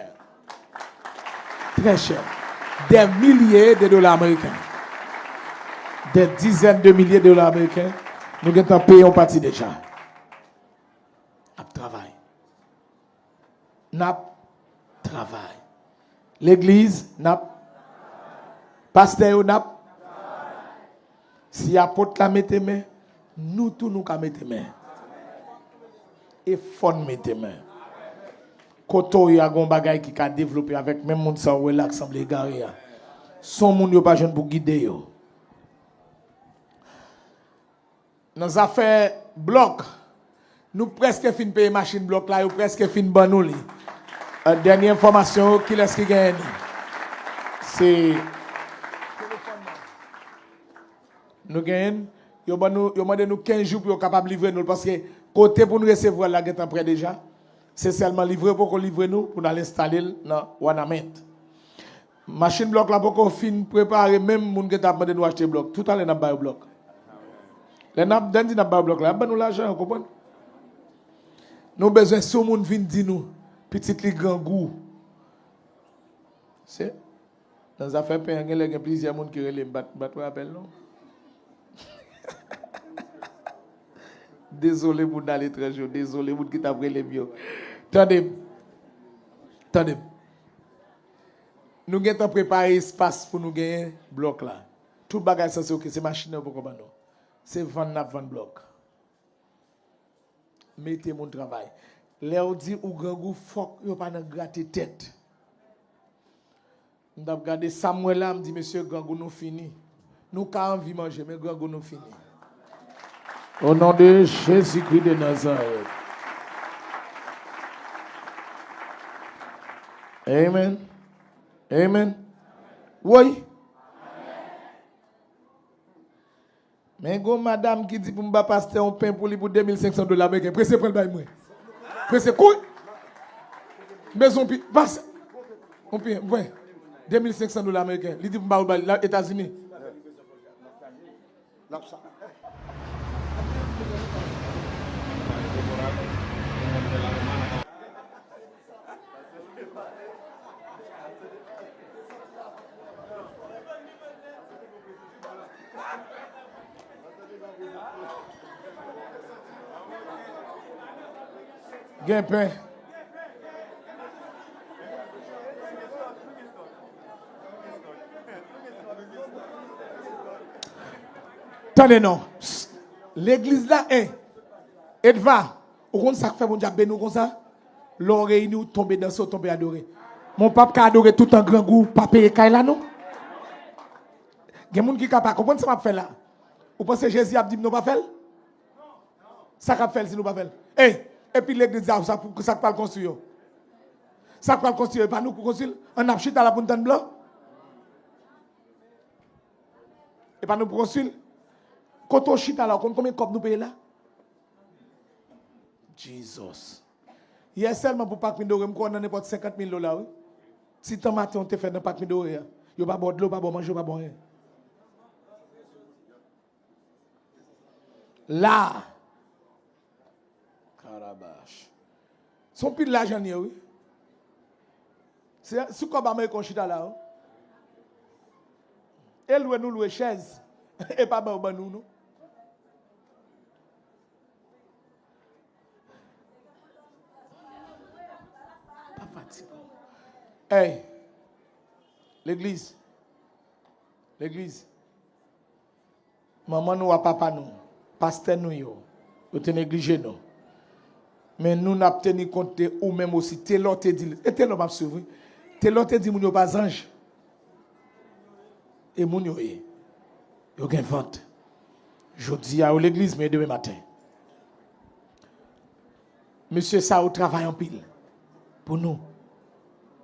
Trè chè. Des milliers de dollars américains. Des dizaines de milliers de dollars américains. Nou gentan peye yon pati deja. Ap travay. N ap travay. Legliz, n ap. Pastè yo, n ap. Si apot la mete men, nou tou nou ka mete men. E fò n mete men. Kote w ye a, gen yon bagay ki ka devlope avèk menm moun sa w wè la k sanble egare a. Se yon moun yo pa jwenn pou gide yo. Nan zafè blòk, nou prèske fin peye machin blòk la, yo prèske fin ban nou li. Euh, dènye enfòmasyon yo, kilès ki genyen li? Se telefòn nan. Nou genyen, yo ban nou, yo mande nou kenz jou pou yo kapab livre nou l, paske kote pou n resevwa l la gentan prè deja. Se sèlman livre yo poko livre nou pou n al enstale l nan Wanament. Machin blòk la poko fin prepare, menm moun gentan ap mande nou achte blòk. Toutalè n ap ba yo blòk. Lè n ap, lè n di n ap ba yo blòk la, y ap ban nou lajan, ou konprann? Nou bezwen si yon moun vin di nou, pitit li grangou. Se, nan zafè pen an, genlè gen plizyè moun ki rele m, m pa t, m pa t wè apèl non. Dezole moun aletranje yo, dezole moun ki t ap rele m yo. Tande m. Tande m. Nou gentan prepare espas pou nou genyen blòk la. Tout bagay sanse oke, se machin nan yo poko ban nou. Se vann n ap vann blòk. Mete moun travay. Lè w di ou grangou, fòk yo pa nan grate tèt. M t ap gade sa m wè la, m di, mesye, grangou nou fini. Nou ka anvi manje, men grangou nou fini. Au nom de Jésus-Christ de Nazareth. Amen. Amen. Woy. Men gon madanm ki di pou m ba pastè yon pen pou li pou de mil senk san dola ameriken. Prese pran l bay mwen. Prese kouri. M bezwen yon pi, pase. Yon pen, mwen. De mil senk san dola ameriken. Li di pou m ba l bay la Etazini. Gen pen. Tande non. Psst. Legliz la, en. Edva, ou konn sa k fè Bondye ap beni w konsa? Lè w reyini, w tonbe danse, w tonbe adore. Men w p ap ka adore toutan grangou, pa peye kay la non. Gen moun ki ka pa konprann sa m ap fè la. Ou panse Jezi ap di m non pa fè l? Sa k ap fè l si nou pa fè l? Ey, epi legliz la, sa pou, sa k pral konstwi yo? Sa k pral konstwi yo, e pa nou pou konstwi l? Ann ap chita la pou n tann blan? E pa nou pou konstwi l? Kote w chita la, ou konn konbyen kòb nou peye la? Jesus. Yè sèlman pou Pak Midoré, m kwè w nan nenpòt senkant mil dola, wi. Ti tan maten w te fè nan Pak Midoré a, yo pa ba w dlo, yo pa ba w manje, yo pa ba w anyen. La. Karabach. Se yon pil lajan l ye, wi. Se sou kòb ameriken w chita la, wi. E lwe nou lwe chèz. E pa ban yo ban nou, non. Pa fatige w. Ey. Legliz. Legliz. Manman nou a papa nou, pastè nou yo, yo te neglije nou. Men nou n ap teni kont de ou menm osi. Telò te di, e Telò m ap swiv, wi. Telò te di moun yo pa zanj. E moun yo ye. Yo gen vant. Jodi a, yo legliz, men demen maten. Mesye sa yo travay anpil pou nou,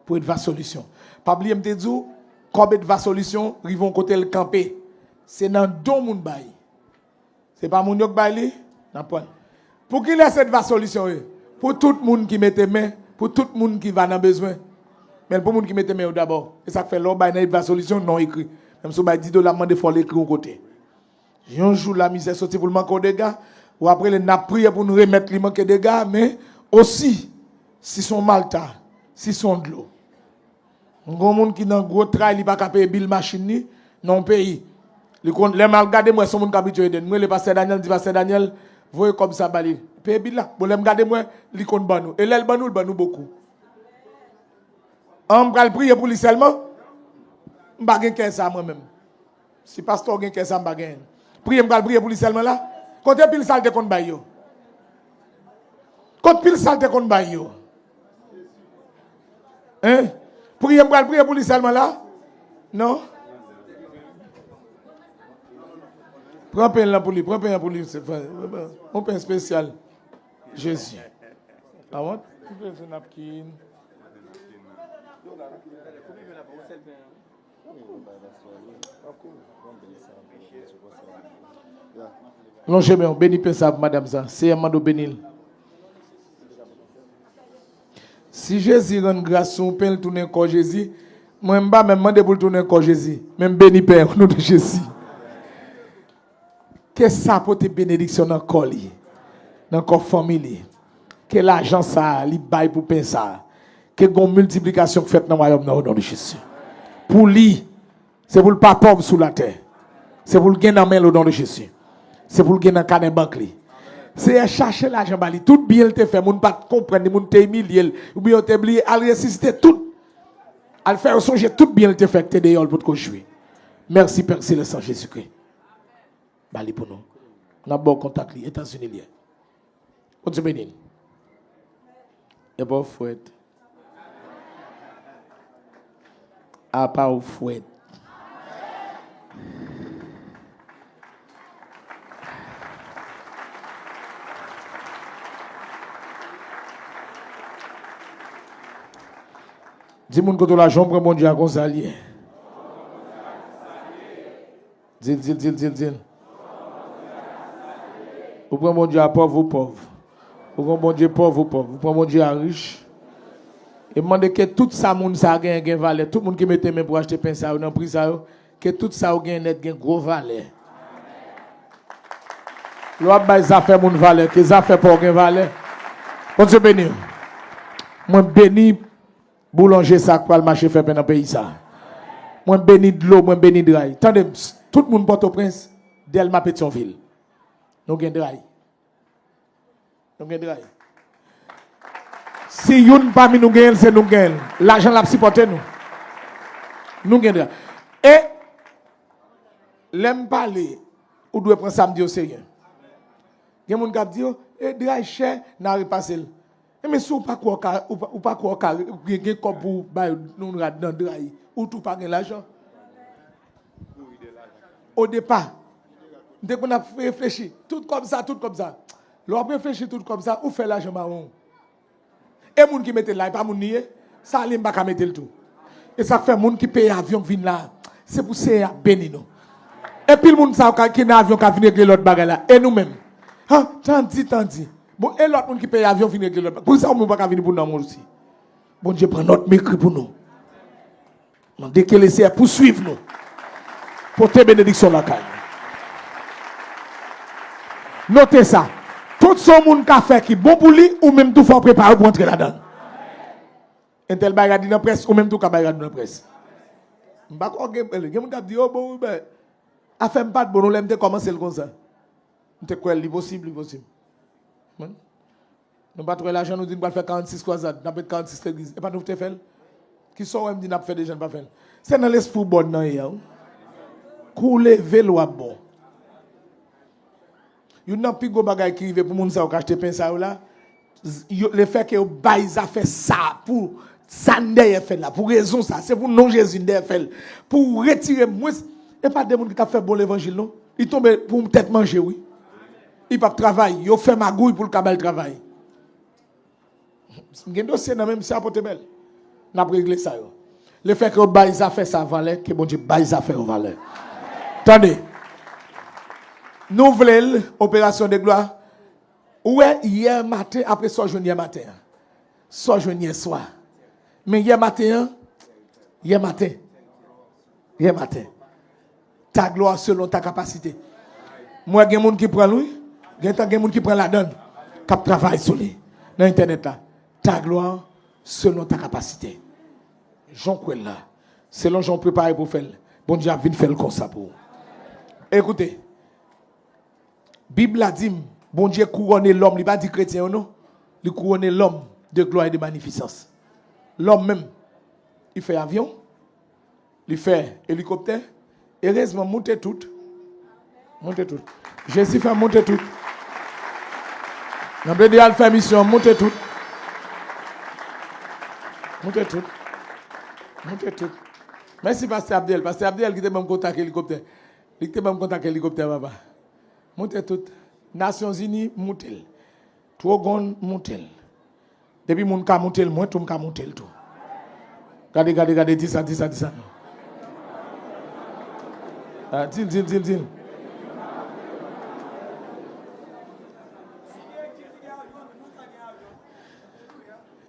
pou Edva Solisyon. Pa bliye m te di w, kòb Edva Solisyon rive yon kote l kanpe. Se nan don moun bay. Se pa moun yo k bay li, n ap pran. Pou kilès Edva Solisyon ye? Pou tout moun ki mete men, pou tout moun ki va nan bezwen. Men l pou moun ki mete men yo dabò. E sa k fè lè w bay nan Edva Solisyon, non ekri. Menm si w bay dis dola, m mande fò l ekri yon kote. Yon jou lamizè soti pou l manke w dega, w ap rele n ap priye pou n remèt li manke dega, men osi, si se yon malta, si se yon dlo. M gen yon moun ki nan gwo tray, li pa ka peye bil machin li nan yon peyi. Li konn, lè m al gade, m wè se yon moun k abitye ede n. M rele pastè Daniel, m di pastè Daniel, voye kòb sa ba li. Peye bil la. Bon, lè m gade, m wè li konn ban nou. E lè l ban nou, l ban nou bokou. An, m pral priye pou li sèlman. M pa gen kè sa mwen menm. Si pastè w gen kè sa, m pa genyen. Priye, m pral priye pou li sèlman la. Kote pil sa l te konn bay yo? Kot pil sa l te konn bay yo? Hein? Priye, m pral priye pou li sèlman la? Non? Pran pen lan pou li, pran pen an pou li. Se pa yon pen espesyal. Jezi. Awòt? Ki bezwen napkin? Lonje men w, beni pen sa pou madanm sa. Seyè mande w beni l. Si Jezi rann gras sou yon pen, l tounen kò Jezi, mwen m pa menm mande pou l tounen kò Jezi, men m beni pen an o non de Jezi. Ke sa pote benediksyon nan kò li, nan kò fanmi li. Ke lajan sa a li bay pou pen sa a, ke gon miltiplikasyon k fèt nan wayòm nan o non de Jezi. Pou li, se pou l pa pòv sou latè. Se pou l gen nan men l o non de Jezi. Se pou l gen nan kanè bank li. Seyè, chache lajan ba li. Tout byen l te fè, moun pa t konprann li, moun te imilye l, oubyen yo te bliye, al resisite tout. Al fè yo sonje tout byen l te fè k te deyò l potko jwi. Mèsi Pè Selès an Jezikri. Ba li pou nou. N ap ba w kontak li. Etazini l ye. Bondye beni l. Epa w fwèt. Apa w fwèt. Di moun kote w la, jan w pran Bondye a konsa l ye. Di l, di l, di l, di l, di l. Ou pran Bondye a pòv, ou pòv. Ou pran Bondye pòv, ou pòv. Ou pran Bondye a rich. E m mande ke tout sa moun sa a genyen gen valè. Tout moun ki mete men pou achte pen sa yo nan pri sa yo, ke tout sa yo genyen nèt gen gwo valè. Lè w ap bay zafè moun valè, ke zafè pa w gen valè. Bondye beni w. Mwen beni boulanje sa k pral mache fè pen nan peyi sa. Mwen beni dlo, mwen beni dray. Tande m, tout moun Pòtoprens, Dèlma, Petyonvil. Nou gen dray. Nou gen dray. Si youn pami nou genyen l, se nou k genyen l. Lajan l ap sipòte nou. Nou gen dray. E lè m pale, ou dwe pran sa m di yo serye. Gen moun k ap di yo, e dray chè, n a repase l. Enben si w pa kwè w ka, ou pa, ou pa kwè w ka gen, gen kòb pou w bay yon rad nan dray, ou tou pa gen lajan. Odepa, m te konn ap reflechi, tout kòb sa, tout kòb sa. Lè w ap reflechi tout kòb sa, ou fè lajan mawon. E moun ki mete l la, e pa moun li ye? Sa li m pa ka mete l tou. E sa k fè moun ki peye avyon k vin la, se pou Seyè a beni nou. E pil moun sa yo ka, ki nan avyon ka vin regle lòt bagay la. E nou menm? Ha, tandi, tandi. Bon, e lòt moun ki peye avyon vin regle lòt bagay. Poukisa ou menm ou pa ka vini pou nanm ou osi? Bondye pran nòt, m ekri pou nou. Mande ke Leseyè pouswiv nou. Pote benediksyon lakay nou. Note sa. Tout sa yon moun ka fè ki bon pou li, ou menm tou fò w prepare w pou antre ladan l. Entèl bay rad li nan près, ou menm tou ka bay rad ou nan près. M pa kwè gen, gen moun k ap di, o bon, wi, ben, afè m pa t bon non lè m te kòmanse l konsa. M te kwè li posib, li posib. Men, nou pa t wè lajan nou di n pral fè karannsis kwazad, n ap met karannsis legliz. E pa nou te fè l? Kisa w wè m di n ap fè deja n pa fè l? Se nan lespri w bòn nan ye a, wi. Kou w leve l, w ap bon. Youn nan pi gwo bagay ki rive pou moun sa yo k achte pen sa yo la, z- yo, lefètke yo bay zafè sa pou sa n dèyè fè l la, pou rezon sa, se pou non Jezi n dèyè fè l, pou retire mwens. E pa de moun ki t ap fè bon levanjil non. Li tonbe pou tèt manje, wi. Li p ap travay. Yo fè magouy pou l ka ba l travay. M gen dosye nan men m, se a pote bèl. N ap regle sa yo. Lefètke yo bay zafè sa valè, ke Bondye bay zafè yo valè. Tande. Nou vle l, operasyon de glwa. Ou wè, yè maten, apre sa w jwenn yè maten an. Sa w jwenn yè swa. Men yè maten an, yè maten. Yè maten. Ta gloire selon ta capacité. M wè gen moun ki pran l, wi. Gentan gen moun ki pran ladan l, k ap travay sou li nan entènèt la. Ta gloire selon ta capacité. Jan w kwè l la, selon jan w prepare pou w fè l, Bondye ap vin fè l konsa pou ou. Ekoute, Bib la di m, Bondye kouwone lòm, li pa di kretyen yo non, li kouwone lòm de glwa e de manifisans. Lòm menm, li fè avyon, li fè elikoptè, erezman, moute tout. Moute tout. Jezi fè moute tout. Nan plede al fè misyon, moute tout. Moute tout. Moute tout. Mèsi Pastè Abdel. Pastè Abdel ki te ban m kontak elikoptè. Li ki te ban m kontak elikoptè, papa. Moute tout. Nasyonzini, moute l. Twogonn, moute l. Depi moun ka moute l, mwen tou m ka moute l tou. Gade, gade, gade, di sa, di sa, di sa. Ah, di l, di l, di l, di l.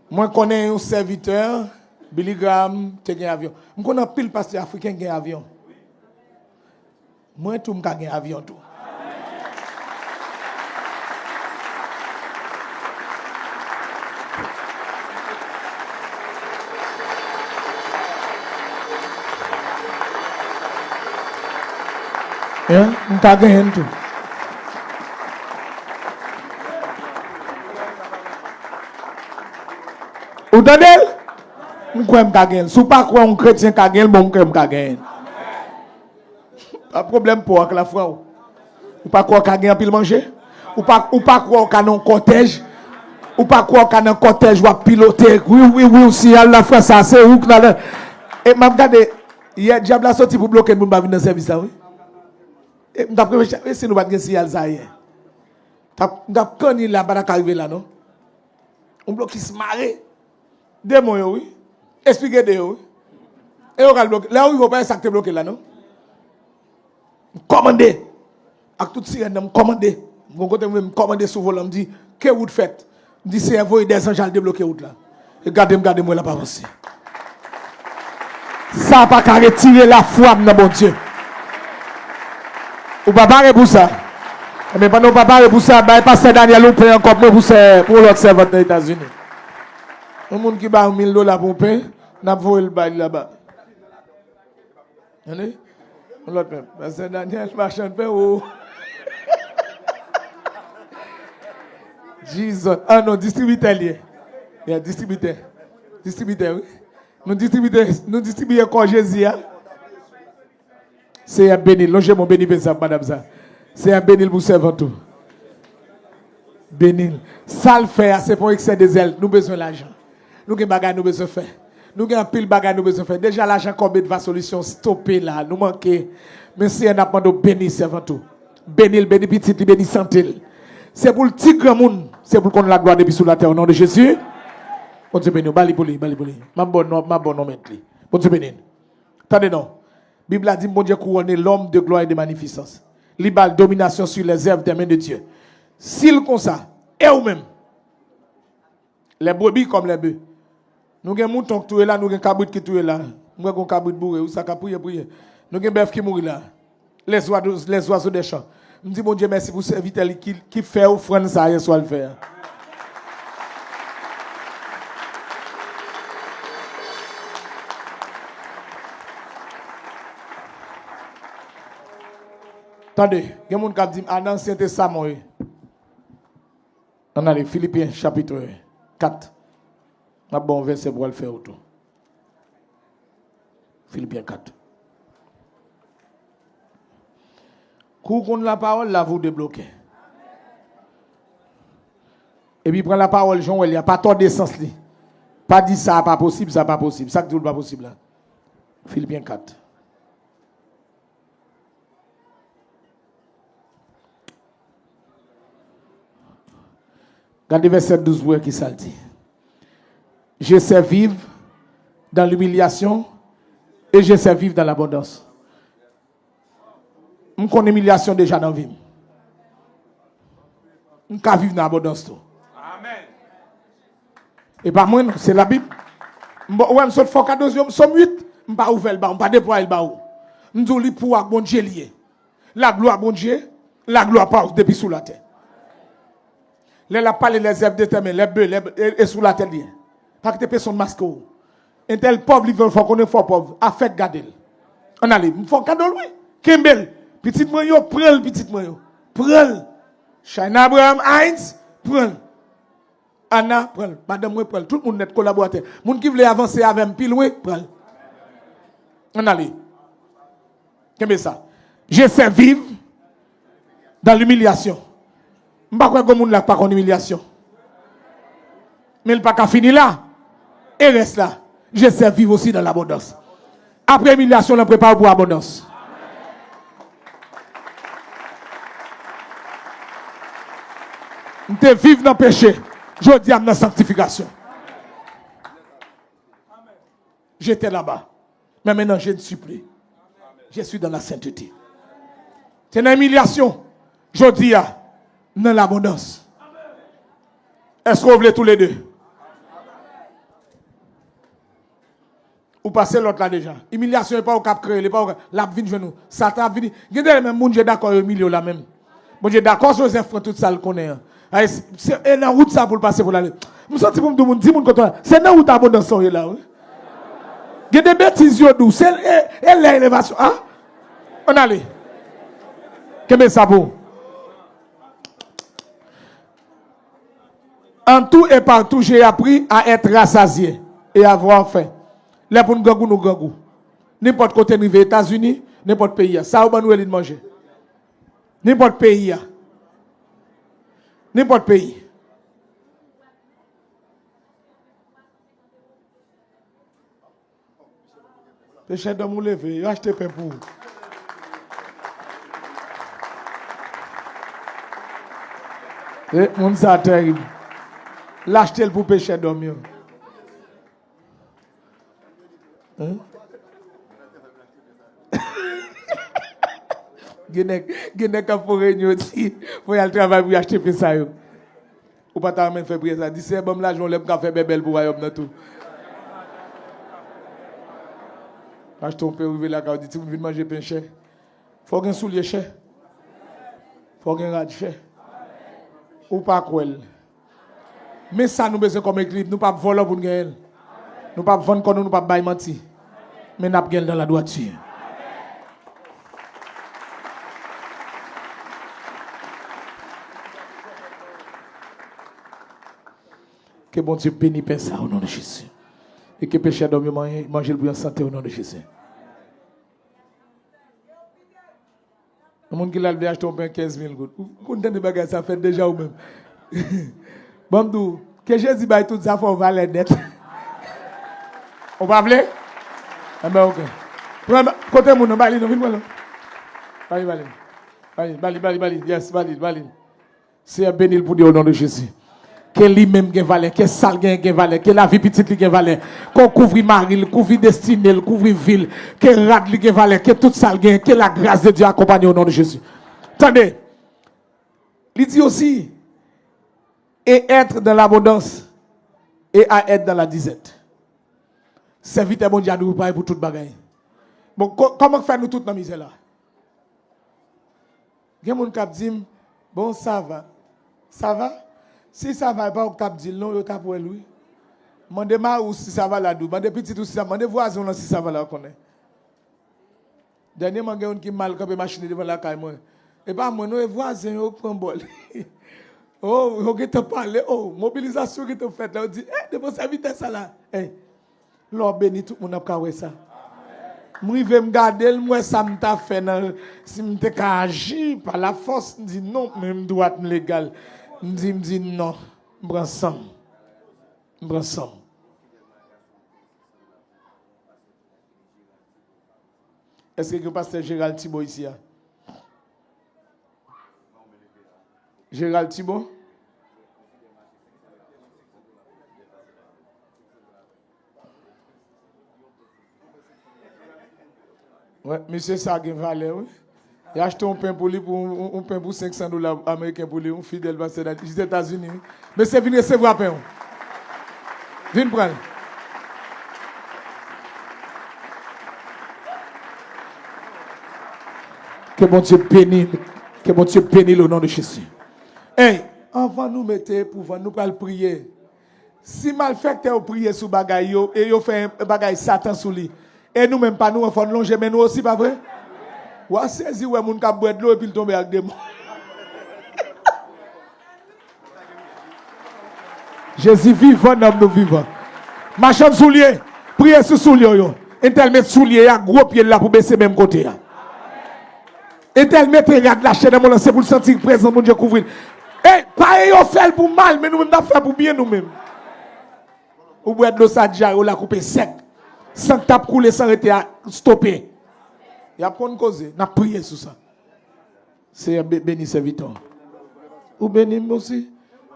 Mwen konnen yon sèvitè, Billy Graham te gen avyon. M konnen anpil pastè afriken gen avyon. Mwen tou m ka gen avyon tou. Hein? M ka genyen l tou. Ou tande l? M kwè m ka genyen l. Si w pa kwè yon kretyen ka genyen l, bon, m kwè m ka genyen l. Pa pwoblèm pa w ak lafwa w. Ou pa kwè w ka gen anpil manje? Ou pa, ou pa kwè w ka nan yon kòtèj? Ou pa kwè w ka nan kòtèj w ap pilote? Wi, wi, wi, w siyal lafwa sa, se ou k nan. E m ap gade, yè dyab la soti pou bloke n pou n pa vin nan sèvis la, wi. E m t ap reflechi, e si nou pa t gen siyal sa yè? T ap, m t ap kanni la, pa ta ka rive la, non. Yon blokis mare. Demon yo, wi. Espri Gede yo, wi. E yo k al bloke. Lè yo rive, ou pa wè sa k te bloke la, non? M kòmande. Ak tout sirèn nan, m kòmande. M gon kote m, m kòmande sou volan, m di, ke wout fèt. M di, Seyè, voye dèzanj al debloke wout la. E gade m, gade m, wè l ap avanse. Sa pa ka retire lafwa m nan Bondye. Ou pa pare pou sa? Ebyen, pandan w pa pare pou sa, bay pastè Daniel yon pen ankò pou mwen pou sè, pou yon lòt sèvant nan Etazini. Yon moun ki ba w mil dola pou yon pen, n ap voye l bay li laba. Tande? Yon lòt pen. Pastè Daniel, machann pen, o. Jesus. Ah non, distribitè l ye. Yeah, distribitè. Distribitè, wi. Nou distribitè, nou distribiye kò Jezi a. Seyè beni l. Lonje men w, beni pèsonn madanm sa. Seyè beni l pou sèvant ou. Beni l. Sa l fè a, se pa yon eksè de zèl. Nou bezwen lajan. Nou gen bagay nou bezwen fè. Nou gen anpil bagay nou bezwen fè. Deja lajan kòb Edva Solisyon stope la. Nou manke. Men Seyè, n ap mande w beni sèvant ou. Beni l, beni pitit li, beni sante l. Se pou l ti granmoun. Se pou l konn laglwa depi sou latè, o non de Jezi. Bondye beni w. Ba li pou li, ba li pou li. M ap ba w non, m ap ba w non mèt li. Bondye beni l. Tande non. Bib la di m Bondye kouwone lòm de glwa e de manifisans. Li ba l dominasyon sur les œuvres des mains de Dieu. Si l konsa, e ou menm? Les brebis comme les bœufs. Nou gen mouton k touye la, nou gen kabrit ki touye la. M wè gon kabrit boure, wi, sa k ap priye, priye. Nou gen bèf ki mouri la. Les oiseaux, les oiseaux des champs. M di Bondye mèsi pou sèvitè li ki, ki fè ofrann sa a yèswa l fè a. Tande, gen moun k ap di m, a, nan Ansyen Testaman, wi. Ann ale, Filipyen, chapit kat. M ap ba w yon vèsè pou w al fè w tou. Filipyen kat. Kou w konn lapawòl, lavi w debloke. Epi pran lapawòl jan w wè l ye a, pa tòde sans li. Pa di sa a pa posib, sa a pa posib. Sa k di w l pa posib la? Filipyen kat. Gade vèsè douz pou wè ki sa l di. Je sais vivre dans l'humiliation et je sais vivre dans l'abondance. M konn imilyasyon deja nan vi m. M ka viv nan abondans tou. Amèn. E pa mwen non, se Labib. M ba, ou wè m sot fè w kado yon Sòm uit, m pa ouvè l ba ou, m pa deplwaye l ba ou. M di w li pou w ak Bondye li ye. Laglwa Bondye, laglwa pa w depi sou latè. Lè l ap pale les œuvres de tes mains, les bœufs, les, e, e sou latè li ye. Pa kite pèsonn maske w. Entèl pòv, li fè w konnen fò pòv. Afè k gade l. Ann ale. M fè w kado l, wi. Kenbe l. Pitit mwen yo, pran l, pitit mwen yo. Pran l. China Abraham Hines, pran l. Ana, pran l. Madanm mwen, pran l. Tout moun nèt kolaboratè. Moun ki vle avanse avè m pi lwen, pran l. Ann ale. Kenbe sa. Je sais vivre dans l'humiliation. M pa kwè gen moun la k pa konn imilyasyon. Men l pa ka fini la. E rès la, je sais vivre aussi dans l'abondance. Apre imilyasyon, l an prepare pou abondans. M te viv nan peche. Jodi a, m nan sanktifikasyon. J'étais là-bas. Mais maintenant, je ne suis plus. Je suis dans la sainteté. Se nan imilyasyon. Jodi a, nan labondans. Èske w vle toulede? Ou pase lòt la deja. Imilyasyon e pa w k ap kreye l, e pa w k ap, l ap vin jwenn ou. Satan ap vini. Gen de lè menm moun Dye dakò yo imilye w la menm. Bondye dakò Jozèf pran tout sa l konnen an. Ay, se, se, e nan wout sa pou l pase pou l ale. M santi pou m di moun, di moun kote w la. Se nan wout abondans sa w ye la, wi. Gen de betiz yo di w. Se, e, e lè elevasyon. A? Ann ale. Kenbe sa pou ou. En tout et partout, j'ai appris à être rassasié et avoir faim. Lè pou n grangou, nou grangou. Nenpòt kote n rive, Etazini, nenpòt peyi a. Sa yo ban nou e li n manje. Nenpòt peyi a. Nenpòt peyi. Pechè dòm ou leve, yo achte pen pou ou. E, moun sa terib. L achte l pou pechè dòm yo. Hein? Gen nèg, gen nèg k ap fè reyinyon di, fò y al travay pou y achte pen sa yo. Ou pa ta renmen fè priyè sa? Di, Seyè, ban m lajan yon lè m ka fè bèbèl pou wayòm nan tou. Achte yon pen, rive lakay ou, di, timoun vin manje pen chè. Fò w gen soulye chè. Fò w gen rad chè. Ou pa kwè l. Men sa nou bezwen kòm ekilib. Nou p ap vòlò pou n genyen l. Nou p ap vann kò nou, nou p ap bay manti. Men n ap gen l nan ladwati. Ke Bondye beni pen sa o non de Jezi. E ke pechè dòm yo manje, manje l pou yo an sante o non de Jezi. Yon moun ki la l vle achte yon pen kenz mil goud. Ou konn tande bagay sa fèt deja ou menm. Ban m di w, ke Jezi bay tout zafè w valè nèt. Ou pa vle? Enben, oke. Pran, kote moun nan? Ba li non, vin pran l non. Ba li, ba li. Ba li, ba li, ba li, ba li. Yes, ba li, ba li. Seyè, beni l pou li o non de Jezi. Ke li menm gen valè, ke sa l genyen gen valè, ke lavi pitit li gen valè. Ke w kouvri mari l, kouvri destine l, kouvri vi l. Ke rad li gen valè, ke tout sa l genyen, ke lagras de Dye akonpanye w o non de Jezi. Tande, li di osi, et être dans l'abondance et à être dans la disette. Sèvitè Bondye a dwe prepare pou tout bagay. Bon, ko-, kòman k fè nou tout nan mizè la? Gen moun k ap di m, bon, sa va. Sa va? Si sa va, e pa ou k t ap di l non, yo t ap wè l wi. Mande mari w si sa va la di w. Mande pitit ou si sa, mande vwazen w lan si sa va la konnen. Dènyèman, gen youn ki mal kanpe machin li devan lakay mwen. E pa mwen non, e vwazen yo k pran bò l. Oh, yo gentan pale, oh, mobilizasyon gentan fèt la. Yo di, eh, devan sèvitè sa la. Eh, lè w beni, tout moun ap ka wè sa. M rive, m gade l, m wè sa m ta fè nan, si m te ka aji pa lafòs, m di non, men m dwat, m legal. M di, m di non, m pran san m. M pran san m. Èske gen pastè Gérald Thibault isi a? Gérald Thibault? Wè, mesye sa gen valè wi. Li achte yon pen pou li, pou yon, yon pen pou senk san dola ameriken pou li, yon fidèl pastè nan Etazini wi. Mesye vin resevwa pen w. Vin pran l. Ke Bondye beni, ke Bondye beni l o non de Jezi. Ey, anvan nou mete pou vann, nou pral priye. Si malfektè yo priye sou bagay yo, e yo fè bagay Satan sou li, e nou menm pa nou an fò n lonje men nou osi, pa vre? W a sezi wè moun k ap bwè dlo epi l tonbe ak demon. Jezi vivan, nanm nou vivan. Machann soulye, priye sou soulye yo. Entèl met soulye a, gwo pye l la pou bese menm kote a. Entèl mete rad lache nan men l, se pou l santi prezans Bondye kouvri l. E, pa e yo fè l pou mal, men nou menm n ap fè pou byen nou menm. Ou bwè dlo sa dja yo la koupe sèk. San k t ap koule san rete a stope. Y ap konn koze, n ap priye sou sa. Seyè, be- beni sèvitè w. Ou beni m osi?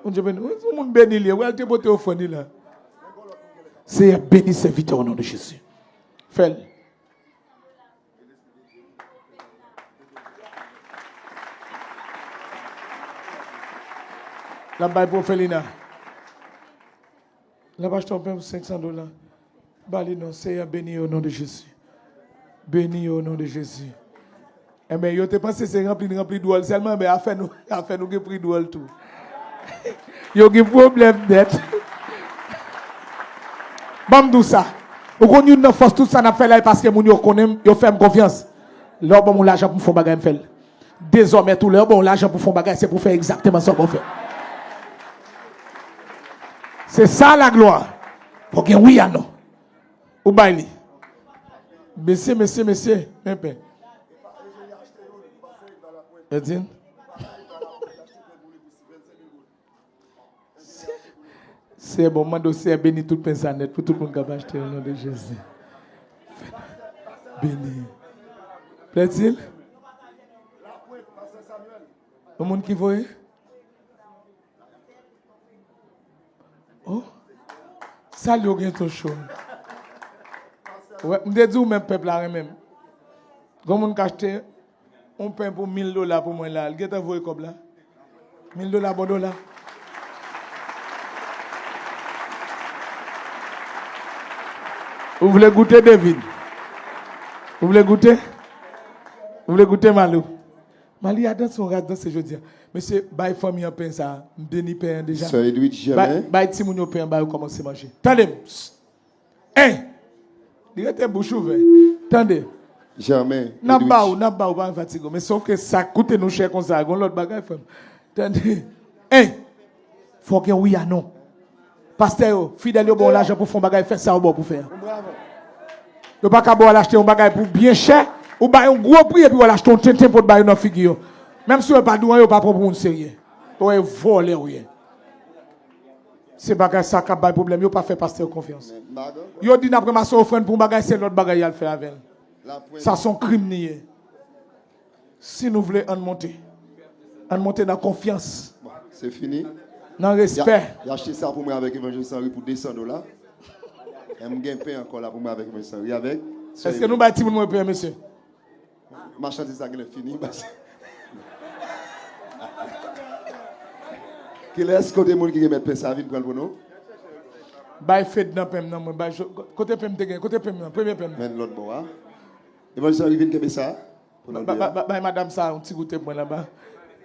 Bondye beni w. Yon moun beni li ye. Wè l te pote ofrann li la. Seyè, beni sèvitè w, o non de Jezi. Fè l. L ap bay pou Felina. L ap achte yon pen pou senk san dola. Ba li non, Seyè, beni yo o non de Jezi. Beni yo o non de Jezi. Enben, yo te panse se ranpli n ranpli dwòl sèlman, enben, afè nou, afè nou gen pri dwòl tou. Yo gen pwoblèm nèt. Ban m di w sa. Ou konn youn nan fòs tout sa n ap fè la, e paske moun yo konnen m, yo fè m konfyans. Lè w ban m yon lajan pou m fè yon bagay, m fè l. Dezòmè, tou lè yo ba w lajan pou fè yon bagay, se pou fè egzakteman sa w ba w fè. Se sa laglwa. Fò gen wi a non. Ou bay li. Mesye, mesye, mesye, men pen. Edin. Se bon, mande w, Seyè, beni tout pen sa nèt pou tout moun k ap achte o non de Jezi. Beni. Plètil? Yon moun ki voye? Oh? Sal yo gen tou cho. Wè, m te di w menm pèp la renmen m. Gon moun k achte yon pen pou mil dola pou mwen la, l gentan voye kòb la. Mil dola, bon dola. Ou vle goute, David? Ou vle goute? Ou vle goute, Malou? Mali a danse, yon ras danse jodi a. Mesye, bay fanmi an pen sa a. M beni pen an deja. Sè Edwidge Bay, Germain. Bay timoun yo pen an, ba yo kòmanse manje. Tande m. Psst. Hein! Li rete bouch ouvè. Tande. Germain N ap ba ou, Edwidge. N ap ba ou, pa fatige w. Men sòf ke sa koute nou chè konsa, gon lòt bagay, frè m. Tande. Hein! Fò gen wi a non. Pastè yo, fidèl yo ba w lajan pou fè yon bagay, fè sa yo ba w pou fè a. Yo pa ka ba w al achte yon bagay pou byen chè, ou bay yon gwo pri epi w al achte yon tenten pou w bay yo nan figi yo. Menm si yo pa di w anyen, yo pa pran pou moun serye. Yo wè vòlè w ye. Se bagay sa k ap bay pwoblèm, yo pa fè pastè yo konfyans. Yo di n ap ranmase ofrann pou yon bagay, se lòt bagay y al fè avè l. Sa se yon krim li ye. Si nou vle, ann monte. Ann monte nan konfyans. Bon, se fini. Nan respè. Y a, y a achte sa pou mwen avèk Evanjelis Henry pou de san dola. E m gen pen ankò la pou mwen avèk Evanjelis Henry. Avèk sè Èske nou bay timoun mwen pen, mesye? Machandiz la genlè fini. Kilès kote moun ki remèt pen sa vin pran l pou nou? Bay Fed nan pen m nan mwen. Bay jo-, kote pen m te gen? Kote pen m nan? Premye pen m nan. Men lòt bò a. Evanjelis Henry vin kenbe sa. Pou nou Ba- de ba- a. ba- Bay madanm sa yon ti goute pou mwen la ba.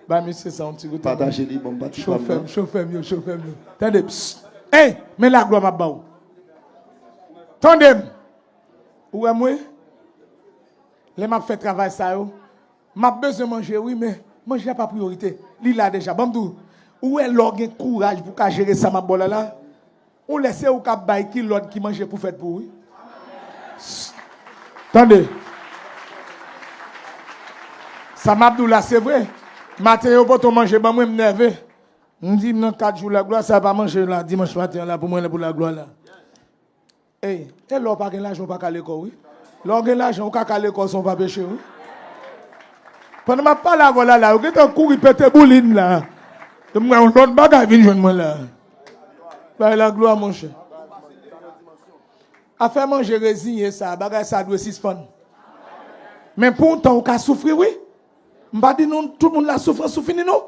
Bay mesye sa yon ti goute pou mwen. Pataje li, bon, m pati pa m Chofè m, nan. chofè m yo, chofè m yo. Tande, psst. Hey, men laglwa m ap ba w. Tande m. Ou wè mwen? Lè m ap fè travay sa yo, m ap bezwen manje wi, men manje a pa priyorite. Li la deja. Ban m di w, ou wè lè w gen kouraj pou w ka jere sa m ap ba w la la? Ou lè se ou k ap bay ki lòd ki manje pou fèt pou ou wi. Tande. Sa m ap di w la se vre. Maten yo pote yon manje ban mwen, m nève. M di nan kat jou laglwa sa pa manje la dimanch maten an la pou mwen lè pou laglwa la. Ey, e lè w pa gen lajan w pa ka lekò wi. Lè w gen lajan ou ka ka lekò san w pa peche wi. Pandan m ap pale avè w la la, yo gentan kouri pete boulin la. Yo mwen yon lòt bagay vin jwenn mwen la. Bay laglwa monchè. Afè manje reziye sa, bagay sa dwe sispann. Men pou yon tan ou ka soufri wi. M pa di nou tout moun la soufrans ou fini non.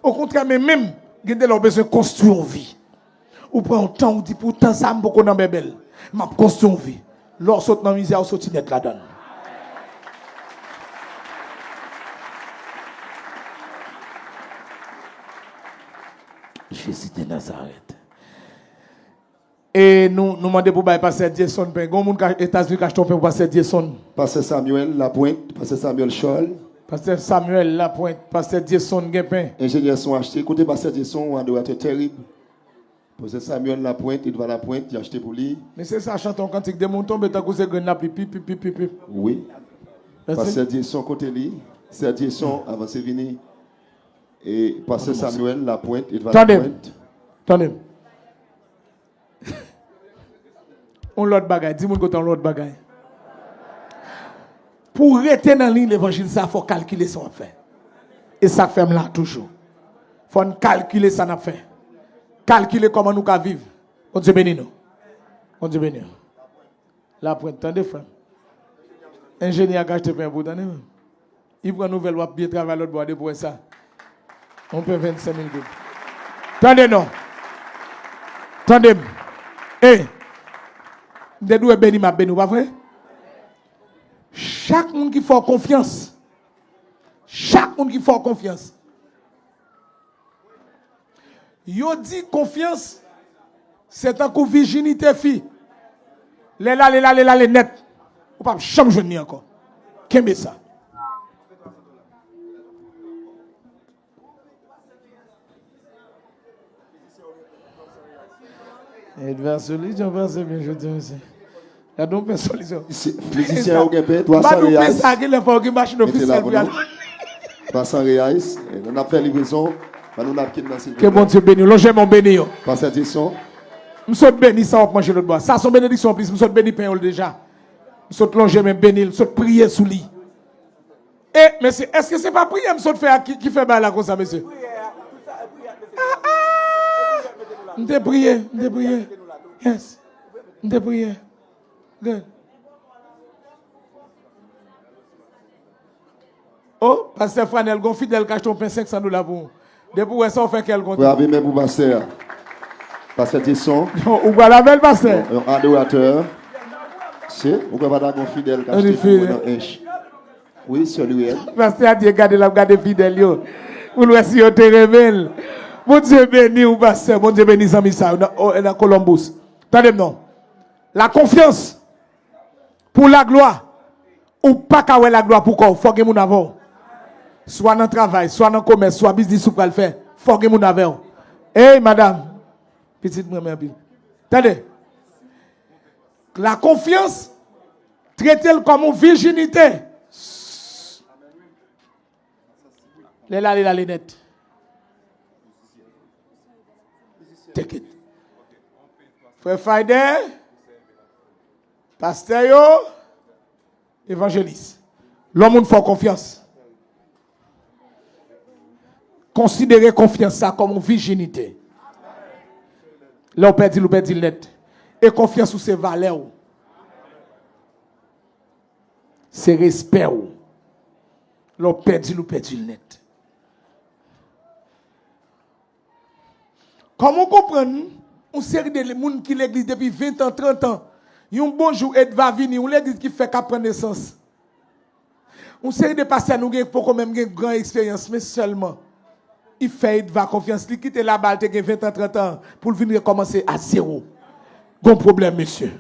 Okontrè, men menm, gen de lè w bezwen konstwi yon vi. Ou pran yon tan, ou di pou tan sa m poko nan bèbèl. M ap konstwi yon vi. Lè w sot nan mizè, ou soti nèt ladan l. Jezi de Nazarèt. E nou, nou mande pou bay pastè Dieusson pen. Gon moun ka, Etazini ka achte yon pen pou pastè Dieusson. Pastè Samuel Lapwent, pastè Samuel Charles. Pastè Samuel Lapwent, pastè Dieusson gen pen. Enjenyè son achte. Kote pastè Dieusson, yon adoratè tèrib. Pastè Samuel Lapwent, Edva Lapwent, li achte pou li. Mesye sa chante yon kantik, de moun tonbe tankou se grenn lapli, pip, pip, pip, pip, pip. Wi. Pastè Dieusson kote li? Sè Dieusson, avanse vini. E pastè Samuel Lapwent, Edva Lapwent. Tande m. Yon lòt bagay, di moun kote yon lòt bagay. Pou w rete nan liy levanjil sa, fò w kalkile sa w ap fè. E sa k fè m la toujou. Fò n kalkile sa n ap fè. Kalkile kòman nou ka viv. Bondye beni nou. Bondye beni nou. Lapwent, tande frè m. Enjenyè a ka achte pen pou w, tande m. Li pran nouvèl w ap byen travay lòt bò a depi w wè sa. Yon pen vennsenk mil goud. Tande non. Tande m. E, m te dwe beni, m ap beni w, pa vre? Chak moun ki fè w konfyans, chak moun ki fè w konfyans, yo di konfyans se tankou vijinite fi. Lè l ale, l ale, l ale nèt. Ou p ap janm jwenn li ankò. Kenbe sa. Edva Solid, jan pase byen jodi a, mesye. Gade yon pen Solid. Mizisyen yo gen pen, twa san reyais. Mete la pou nou. Twa san reyais. E, n ap fè livrezon. Ban nou napkin nan, silvouplè. Ke Bondye beni w. Lonje men w, beni yo. Pastè Dieusson. M sot beni sa w ap manje lòt bò a. Sa se yon benediksyon anplis. M sot beni pen yo deja. M sot lonje men, beni l. M sot priye sou li. E, mesye, èske se pa priyè m sot fè a ki, ki fè bagay la konsa, mesye? Ah, ah! M te priye, m te priye. Yes. M te priye. Good. Oh, pastè Franel, gon fidèl k achte yon pen senk san dola pou ou. Depi w wè sa, w fè kè l kontan. Bravo, men pou pastè a. Pastè Dieusson. Ou pral avè l, pastè. Yon, yon adoratè. Se, ou kwè pa ta gon fidèl k achte pou mwen nan Ench. Wi, sè Luriel. Pastè a di, gade l ap gade fidèl yo. Pou l wè si yo te renmen l. Bondye beni w, pastè. Bondye beni zanmi sa yo nan, o, nan Columbus. Tande m non. La konfyans pou laglwa. Ou pa ka wè laglwa pou kò w. Fò gen moun avè w. Swa nan travay, swa nan komès, swa biznis ou pral fè. Fò gen moun avè w. Ey, madanm. Pitit m renmen anpil. Tande. La konfyans, trete l kòm yon vijinite. Lè l ale, l ale nèt. Take it. Frè Fayden, pastè yo, evanjelis. Lè yon moun fè w konfyans, konsidere konfyans sa kòm yon vijinite. Lè w pèdi l, ou pèdi l nèt. E konfyans ou se valè w. Se respè w. Lè w pèdi l, ou pèdi l nèt. Kòman w konprann yon seri de moun ki legliz depi ven tan, trant an, yon bon jou Edva vini, yon legliz ki fèk ap pran nesans. Yon seri de pastè nou gen poko menm gen gran eksperyans, men sèlman li fè Edva konfyans, li kite laba l te gen ven tan, trant an pou l vin rekòmanse a zewo. Gon pwoblèm, mesye.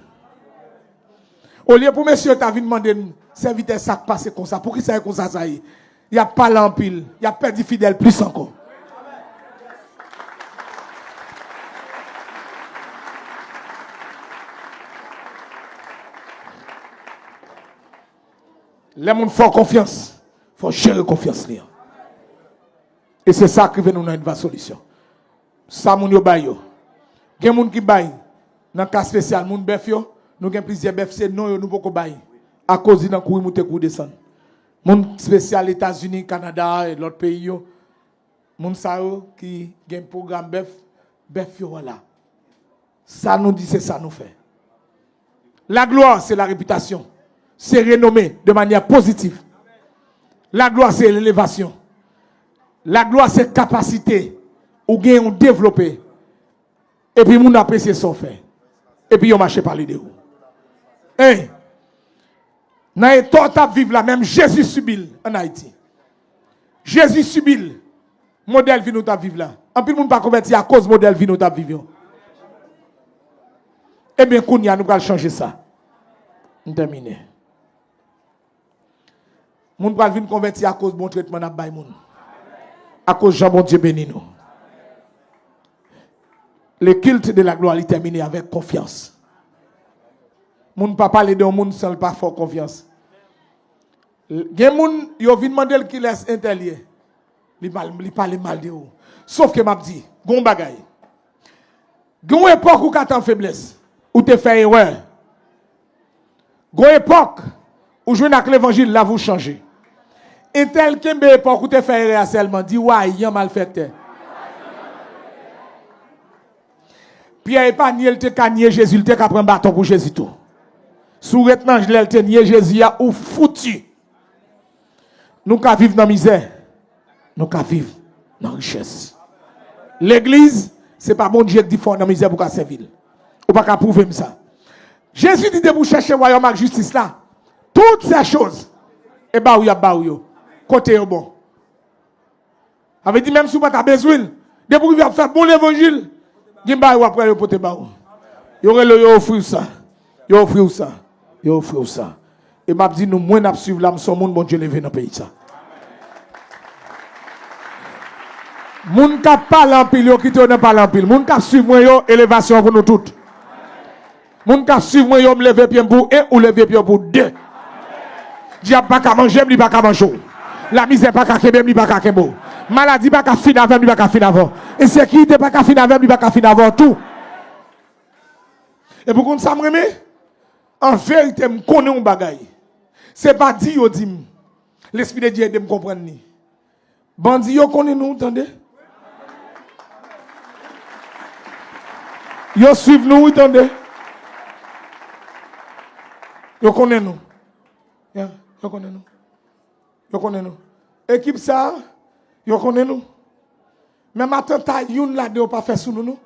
Olye pou mesye yo ta vin mande m, sèvitè, sa k pase konsa? Poukisa e konsa sa ye? Y ap pale anpil, y ap pèdi fidèl plis ankò. Lè moun fè w konfyans, fò w jere konfyans li an. E se sa k rive nou nan Edva Solisyon. Sa moun yo bay yo. Gen moun ki bay, nan ka espesyal, moun bèf yo, nou gen plizyè bèf, se non yo nou poko bay. Akoz li nan kouri moute, kouri desann. Moun espesyal Etazini, Kanada, e lòt peyi yo, moun sa yo ki gen pwogram bèf, bèf yo an la. Sa nou di, se sa nou fè. Laglwa, se la repitasyon. Se renome de manyè pozitif. Laglwa, se elevasyon. Laglwa, se kapasite ou gen, ou devlope. Epi moun apresye sa w fè. Epi yo mache pale de ou. Hey! Nan eta w t ap viv la, menm Jezi sibi l ann Ayiti. Jezi sibi l. Modèl vi nou t ap viv la. Anpil moun pa konvèti akoz modèl vi nou t ap viv yo. Ebyen, kounye a, nou pral chanje sa. M tèmine. Moun pral vin konvèti akoz bon tretman n ap bay moun. Akoz jan Bondye beni nou. Le culte de la gloire li tèmine avèk konfyans. Moun pa pale de yon moun san l pa fè w konfyans. Gen moun, yo vin mande l kilès entèl ye. Li mal, li pale mal de ou. Sof ke m ap di, gon bagay. Gen yon epòk ou ka t an feblès, ou te fè erè. Gon epòk, ou jwenn ak levanjil, lavi w chanje. Entèl kenbe epòk ou te fè erè a sèlman, di w a yon malfektè. Pyè e pa nye l te ka nye Jezi, l te ka pran baton pou Jezi tou. Si w ret nan lè l te nye Jezi a, ou fouti. Nou ka viv nan mizè, nou ka viv nan richès. Legliz, se pa Bondye ki di fò w nan mizè pou w ka sèvi l. Ou pa ka pwouve m sa. Jezi di depi w chèche wayòm ak jistis la, tout sè choz, e ba ou y ap ba ou yo. Kote yo bon. Sa vle di menm si w pa ta bezwen l, depi w rive ap fè bon levanjil, gen bagay w ap wè yo pote ba ou. Yo rele w, yo ofri w sa. Yo ofri w sa. Yo ofri w sa. E m ap di nou, mwen n ap swiv la, m se yon moun Bondye leve nan peyi sa. Moun k ap pale anpil, yo kite yo nan pale anpil. Moun k ap swiv mwen yo, elevasyon pou nou tout. Moun k ap swiv mwen yo, m leve pye m pou en, ou leve pye w pou de. Dyab pa ka manje m, li pa ka manje w. Lamizè pa ka kenbe m, li pa ka kenbe w. Maladi pa ka fin avè m, li pa ka fin avè w. Ensekirite pa ka fin avè m, li pa ka fin avè w tou. Epi w konn sa m renmen? An verite, m konnen yon bagay. Se pa di yo di m. Lespri de Dye ede m konprann li. Bandi yo konnen nou, tande. Yo swiv nou, wi, tande. Yo konnen nou. Ya, yo konnen nou. Yo konnen nou. Ekip sa a, yo konnen nou. Menm atanta youn ladan yo pa fè sou nou, non.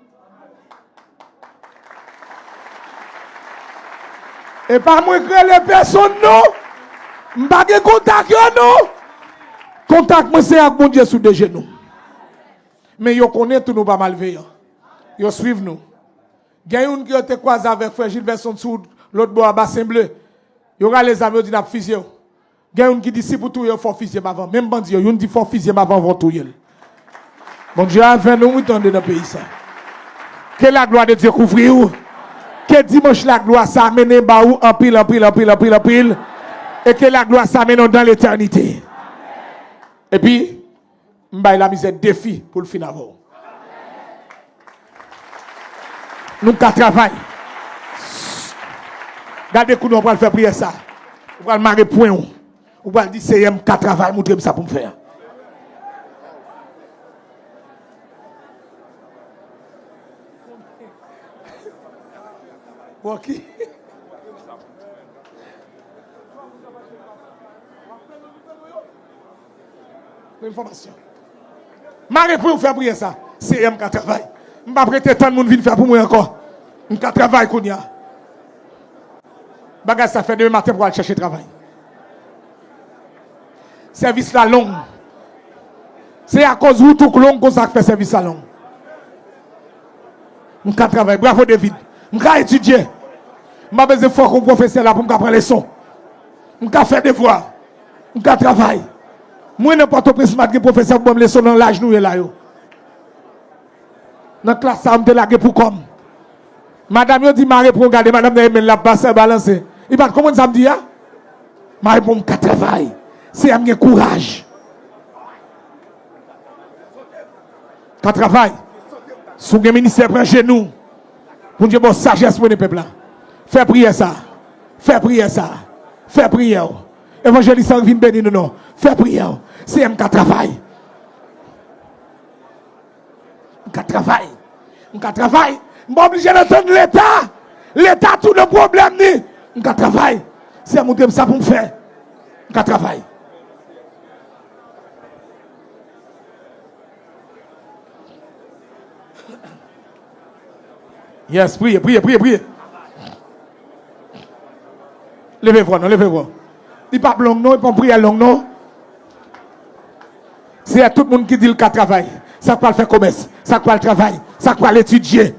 E pa mwen k rele pèsonn, non. M pa gen kontak yo, non. Kontak mwen se ak Bondye sou de jenou. Men yo konnen tou nou pa malveyan. Yo swiv nou. Gen youn ki yo te kwaze avèk frè Jilvèson sou lòt bò a Basen Ble. Yo rale zam, yo di n ap fizye w. Gen youn ki di si pou touye w, fò w fizye m avan. Menm bandi yo, youn di fò w fizye m avan, avan w touye l. Bondye avè nou, wi, tande nan peyi sa. Ke laglwa de Dye kouvri w. Ke dimanch laglwa sa mennen ba ou anpil, anpil, anpil, anpil, anpil. E ke laglwa sa mennen w dan letènite. Epi, m bay lamizè defi pou l fin avè w. Nou ka travay. Gade kounye a w pral fè priyè sa. Ou pral mare pwen w. Ou pral di, Seyè, m ka travay, montre m sa pou m fè a. Rocky. Enfòmasyon. Mare pwen w fè priyè sa. Seyè, m ka travay. M p ap rete tann moun vin fè pou mwen ankò. M ka travay kounye a. Bagay sa fè demen maten pou al chèche travay. Sèvis la long. Se akoz wout ou k long konsa k fè sèvis la long. M ka travay. Bravo, David. M ka etidye. M pa bezwen fòk yon pwofesè la pou m ka pran leson. M ka fè devwa. M ka travay. Mwen, nan Pòtoprens, m pa t gen pwofesè pou ban m leson nan laj nou ye la yo. Nan klas sa a, m te lage pou kò m. Madanm yo di, "Mare pwen w gade, madanm nan e men l ap pase, balanse." Li pa t konprann sa m di a. Mare pwen w, m ka travay. Seyè, m gen kouraj. Ka travay. Si w gen ministè, pran jenou. Bondye ba w sajès mennen pèp la. Fè priyè sa. Fè priyè sa. Fè priyè w. Evanjelis Henry vin beni nou non. Fè priyè w. Seyè, m ka travay. M ka travay. M ka travay. M pa oblije nan tann Leta. Leta tou nan pwoblèm ni. M ka travay. Seyè, montre m sa pou m fè. M ka travay. Yes, priye, priye, priye, priye. Leve vwa non, leve vwa. Li p ap long non, li p ap priyè long non. Seyè, tout moun ki di l ka travay, sa k pral fè komès, sa k pral travay, sa k pral etidye.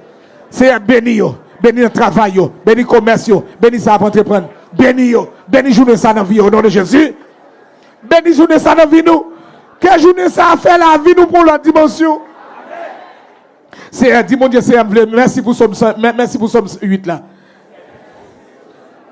Seyè, beni yo. Beni nan travay yo, beni komès yo, beni sa ap antreprann. Beni yo, beni jounen sa nan vi yo, o non de Jezi. Beni jounen sa nan vi nou. Ke jounen sa fè lavi nou pou yon lòt dimansyon. Seyè, di Bondye, Seyè, m vle, mèsi pou sòm, mèsi pou sòm uit la.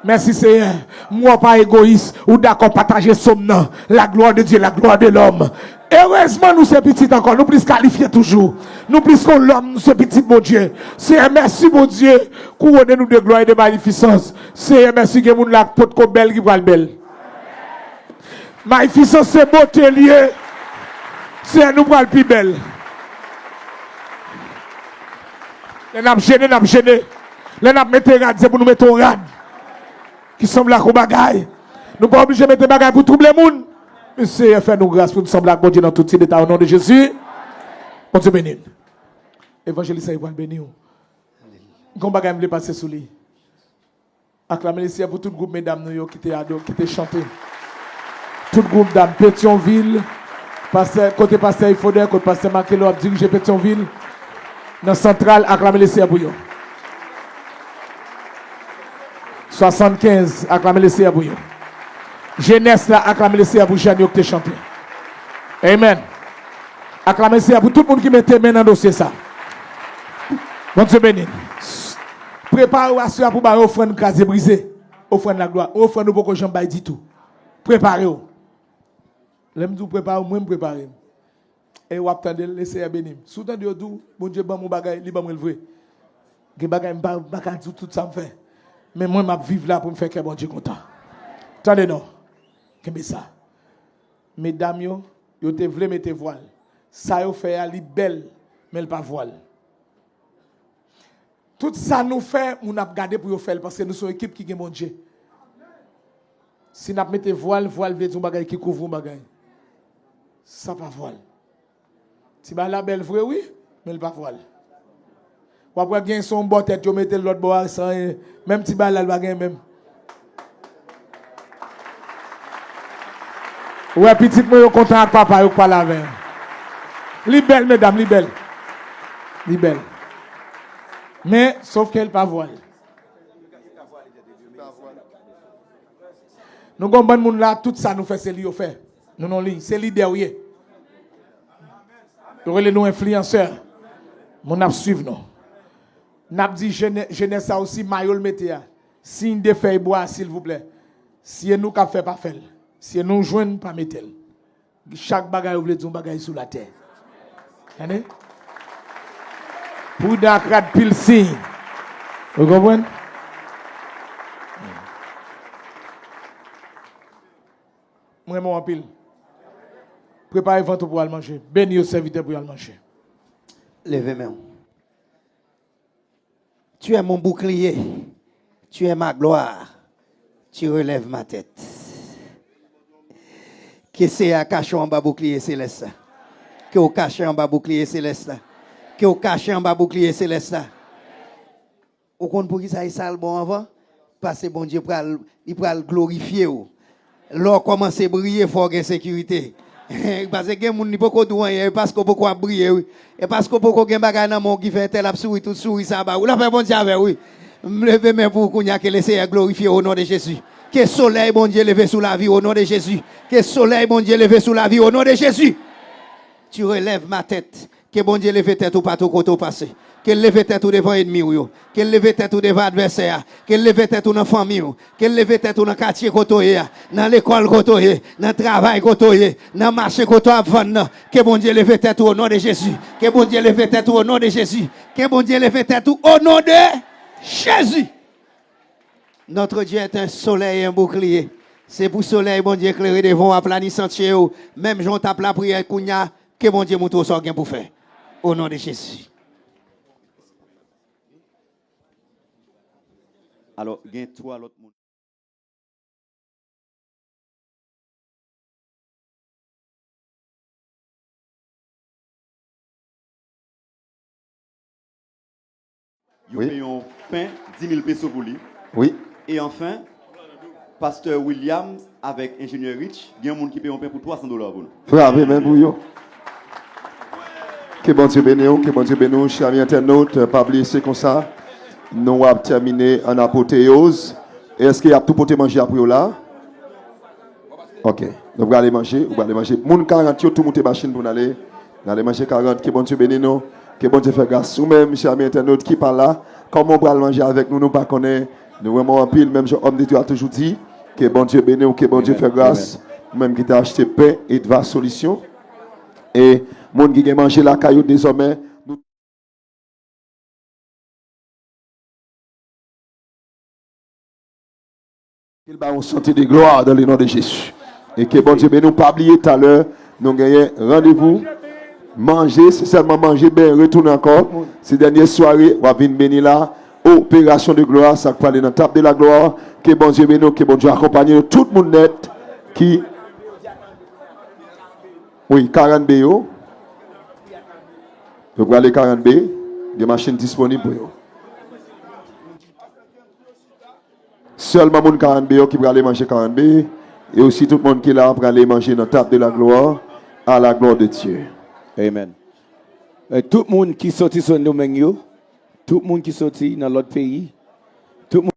Mèsi, Seyè. M wè w pa egoyis, ou dakò pataje sòm nan. La gloire de Dieu, la gloire de l'homme. Erezman, nou se pitit ankò, nou plis kalifye toujou. Nou plis ke lòm, nou se pitit Bondye. Seyè, mèsi, Bondye, kouwone nou de glwa e de mayifisans. Seyè, mèsi, gen moun la k potko bèl ki pral bèl. Mayifisans se bote l ye. Seyè, nou pral pi bèl. Lè n ap jene, n ap jene. Lè n ap mete rad, se pou nou mete yon rad ki sanble ak yon bagay. Nou pa oblije mete bagay pou twouble moun. Men Seyè, fè nou gras pou n sanble ak Bondye nan tout ti detay, o non de Jezi. Bondye beni n. Evanjelis la, li pral beni w. Gon bagay m vle pase sou li. Aklame Leseyè pou tout gwoup medam nou yo ki te ado, ki te chante. Tout gwoup dam, Petyonvil, pastè, kote pastè Ifodè, kote pastè Makelo ap dirije Petyonvil, nan Santral, aklame Leseyè pou yo. Swasannkenz, aklame Leseyè pou yo. Jenès la, aklame Leseyè pou jèn yo ki te chante. Amen. Aklame Leseyè pou tout moun ki mete men nan dosye sa. Bondye beni n. Prepare w aswè a pou bay ofrann kraze brize. Ofrann laglwa. Yon ofrann ou poko janm bay ditou. Prepare w. Lè m di w prepare w, mwen m prepare m. E w ap tande l, Leseyè beni m. Si w tande yo di w, Bondye ban m yon bagay, li ban mwen l vre. Gen bagay m pa, m pa ka di w tout sa m fè. Men mwen m ap viv la pou m fè kè Bondye kontan. Tande non. Kenbe sa. Medam yo, yo te vle mete vwal. Sa yo fè a, li bèl, men l pa vwal. Tout sa nou fè, moun ap gade pou yo fè l, paske nou se yon ekip ki gen Bondye. Si n ap mete vwal, vwal vle di yon bagay ki kouvri yon bagay. Sa pa vwal. Ti bagay la bèl vre, wi, men l pa vwal. W ap wè gen se yon bò tèt yo mete l lòt bò a, san anyen. Menm ti bagay la, l pa gen menm. Ou wè pitit mwen yo kontan ak papa yo k pale avè yo. Li bèl, medam, li bèl. Li bèl. Men, sof ke l pa vwal. Nou gon bann moun la, tout sa nou fè, se li yo fè. Nou non liy, se lidè w ye. Yo rele nou enfliyansè. Moun ap swiv nou. N ap di jenè-, jenès sa osi, mayo l mete a. Siy de fèy bwa, silvouplè. Si e nou k ap fè, pa fè l. Si e nou jwenn, pa mete l. Chak bagay ou vle di yon bagay sou latè. Tande? Pridan ak rad pil siy. Ou konprann? Mwen renmen w anpil. Prepare vant ou pou al manje. Beni yo sèvitè pou y al manje. Leve men w. Tu es mon bouclier. Tu es ma gloire. Tu relèves ma tête. Ke Seyè a kache w anba boukliye selès la. Ke w kache anba boukliye selès la. Ke w kache anba boukliye selès la. Ou konn poukisa e sa l bon anvan? Paske Bondye pral, li pral glorifye w. Lè w kòmanse briye, fò w gen sekirite. Paske gen moun, li poko di w anyen, e paske w poko ap briye, wi. E paske w poko gen bagay nan men w ki fè entèl ap souri, tout souri sa ba ou. Lapè Bondye avè w, wi. M leve men pou ou kounye a, ke Leseyè glorifye o non de Jezi. Ke solèy Bondye leve sou lavi w o non de Jezi. Ke solèy Bondye leve sou lavi w o non de Jezi. Tu relèves ma tête. Ke Bondye leve tèt ou patou kote w pase. Ke l leve tèt ou devan ènmi w yo. Ke l leve tèt ou devan advèsè a. Ke l leve tèt ou nan fanmi w. Ke l leve tèt ou nan katye kote w ye a. Nan lekòl kote w ye. Nan travay kote w ye. Nan mache kote w ap vann nan. Ke Bondye leve tèt ou o non de Jezi. Ke Bondye leve tèt ou o non de Jezi. Ke Bondye leve tèt ou o non de Jezi. Notre Dieu est un soleil et un bouclier. Se pou solèy Bondye klere devan w, aplani santye w. Menm jan w t ap lapriyè kounye a, ke Bondye montre w sa w gen pou fè. O non de Jezi. Alò, gen twa lòt moun. Yo peye yon pen di mil peso pou li. Wi. E anfen, pastè Williams avèk enjenyè Rich, gen yon moun ki peye yon pen pou twa san dola pou nou. Frape men pou yo. Ke Bondye beni w, ke Bondye beni w, chè ami entènot, pa bliye se konsa. Nou ap tèmine an apoteyoz. Èske y ap tou pote manje a pou yo la? Ok. Nou prale manje, ou prale manje. Moun karant yo tou moute machin pou n ale. N ale manje karant. Ke Bondye beni nou. Ke Bondye fè gras. Ou menm, chè ami entènot ki pa la, kòman w pral manje avèk nou, nou pa konnen. Nou renmen w anpil, menm jan Homme de Dieu a toujou di. Ke Bondye beni w, ke Bondye fè gras. Ou menm ki te achte pen Edva Solution. E moun ki gen manje lakay yo dezòmè, nou Ke l ba yon sante de glwa dans le nom de Jésus. E ke Bondye beni w. Pa bliye, talè, nou genyen randevou. Manje, se sèlman manje, ben, retounen ankò. Se dènye sware, w ap vin beni la. Operasyon de glwa, sa k prale nan Temple de la Gloire. Ke Bondye beni w, ke Bondye akonpanye nou. Tout moun nèt ki, wi, karant B yo. Yo prale karant B, gen machin disponib pou yo. Sèlman moun karant B yo ki prale manje karant B, e osi tout moun ki la prale manje nan Temple de la Gloire, à la gloire de Dieu. Amen. E tout moun ki soti Sendomeng yo, tout moun ki soti nan lòt peyi, tout moun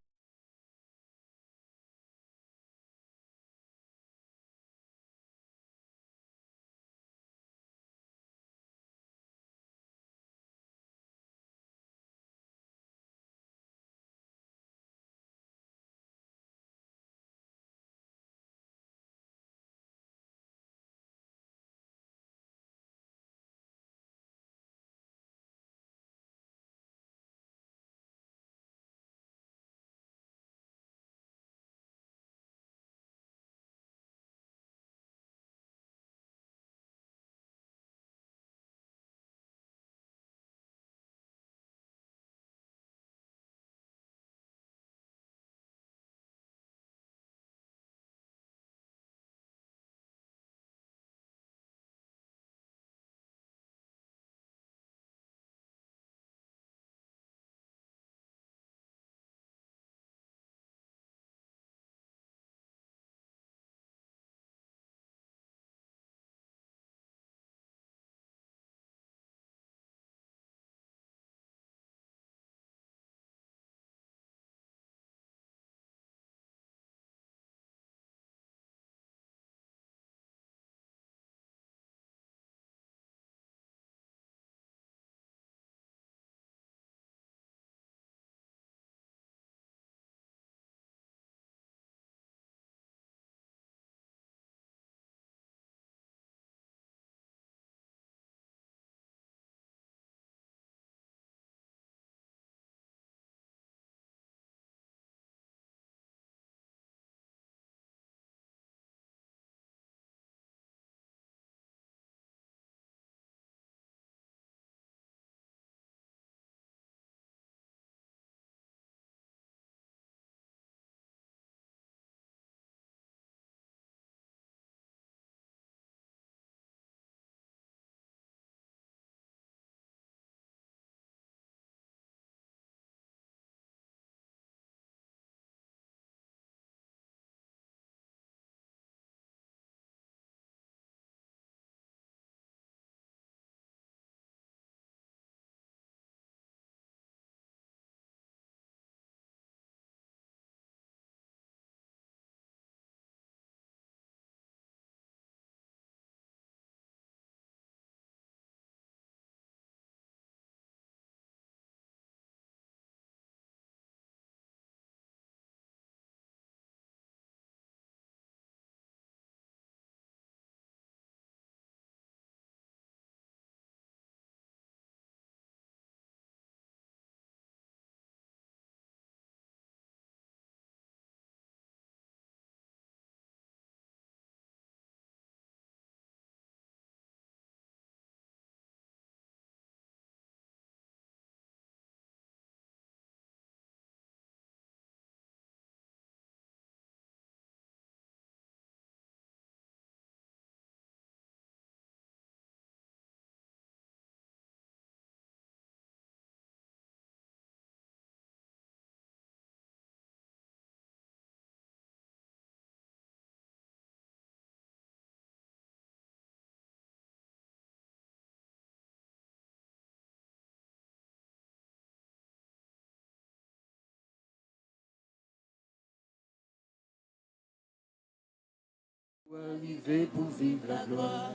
Rive pou viv laglwa.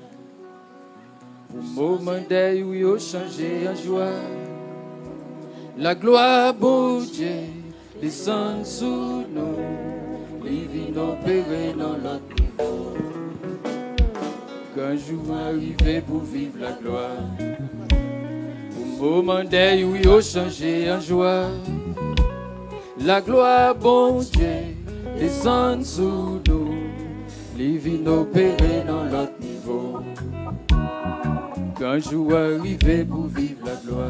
Pou moman dèy ou yo chanje an jwa. Laglwa Bondye desann sou nou. Li vin opere nan lòt nivo. Gran jou a rive pou viv laglwa. Pou moman dèy ou yo chanje an jwa. Laglwa Bondye desann sou nou. Li vin opere nan lòt nivo. Gran jou a rive pou viv laglwa.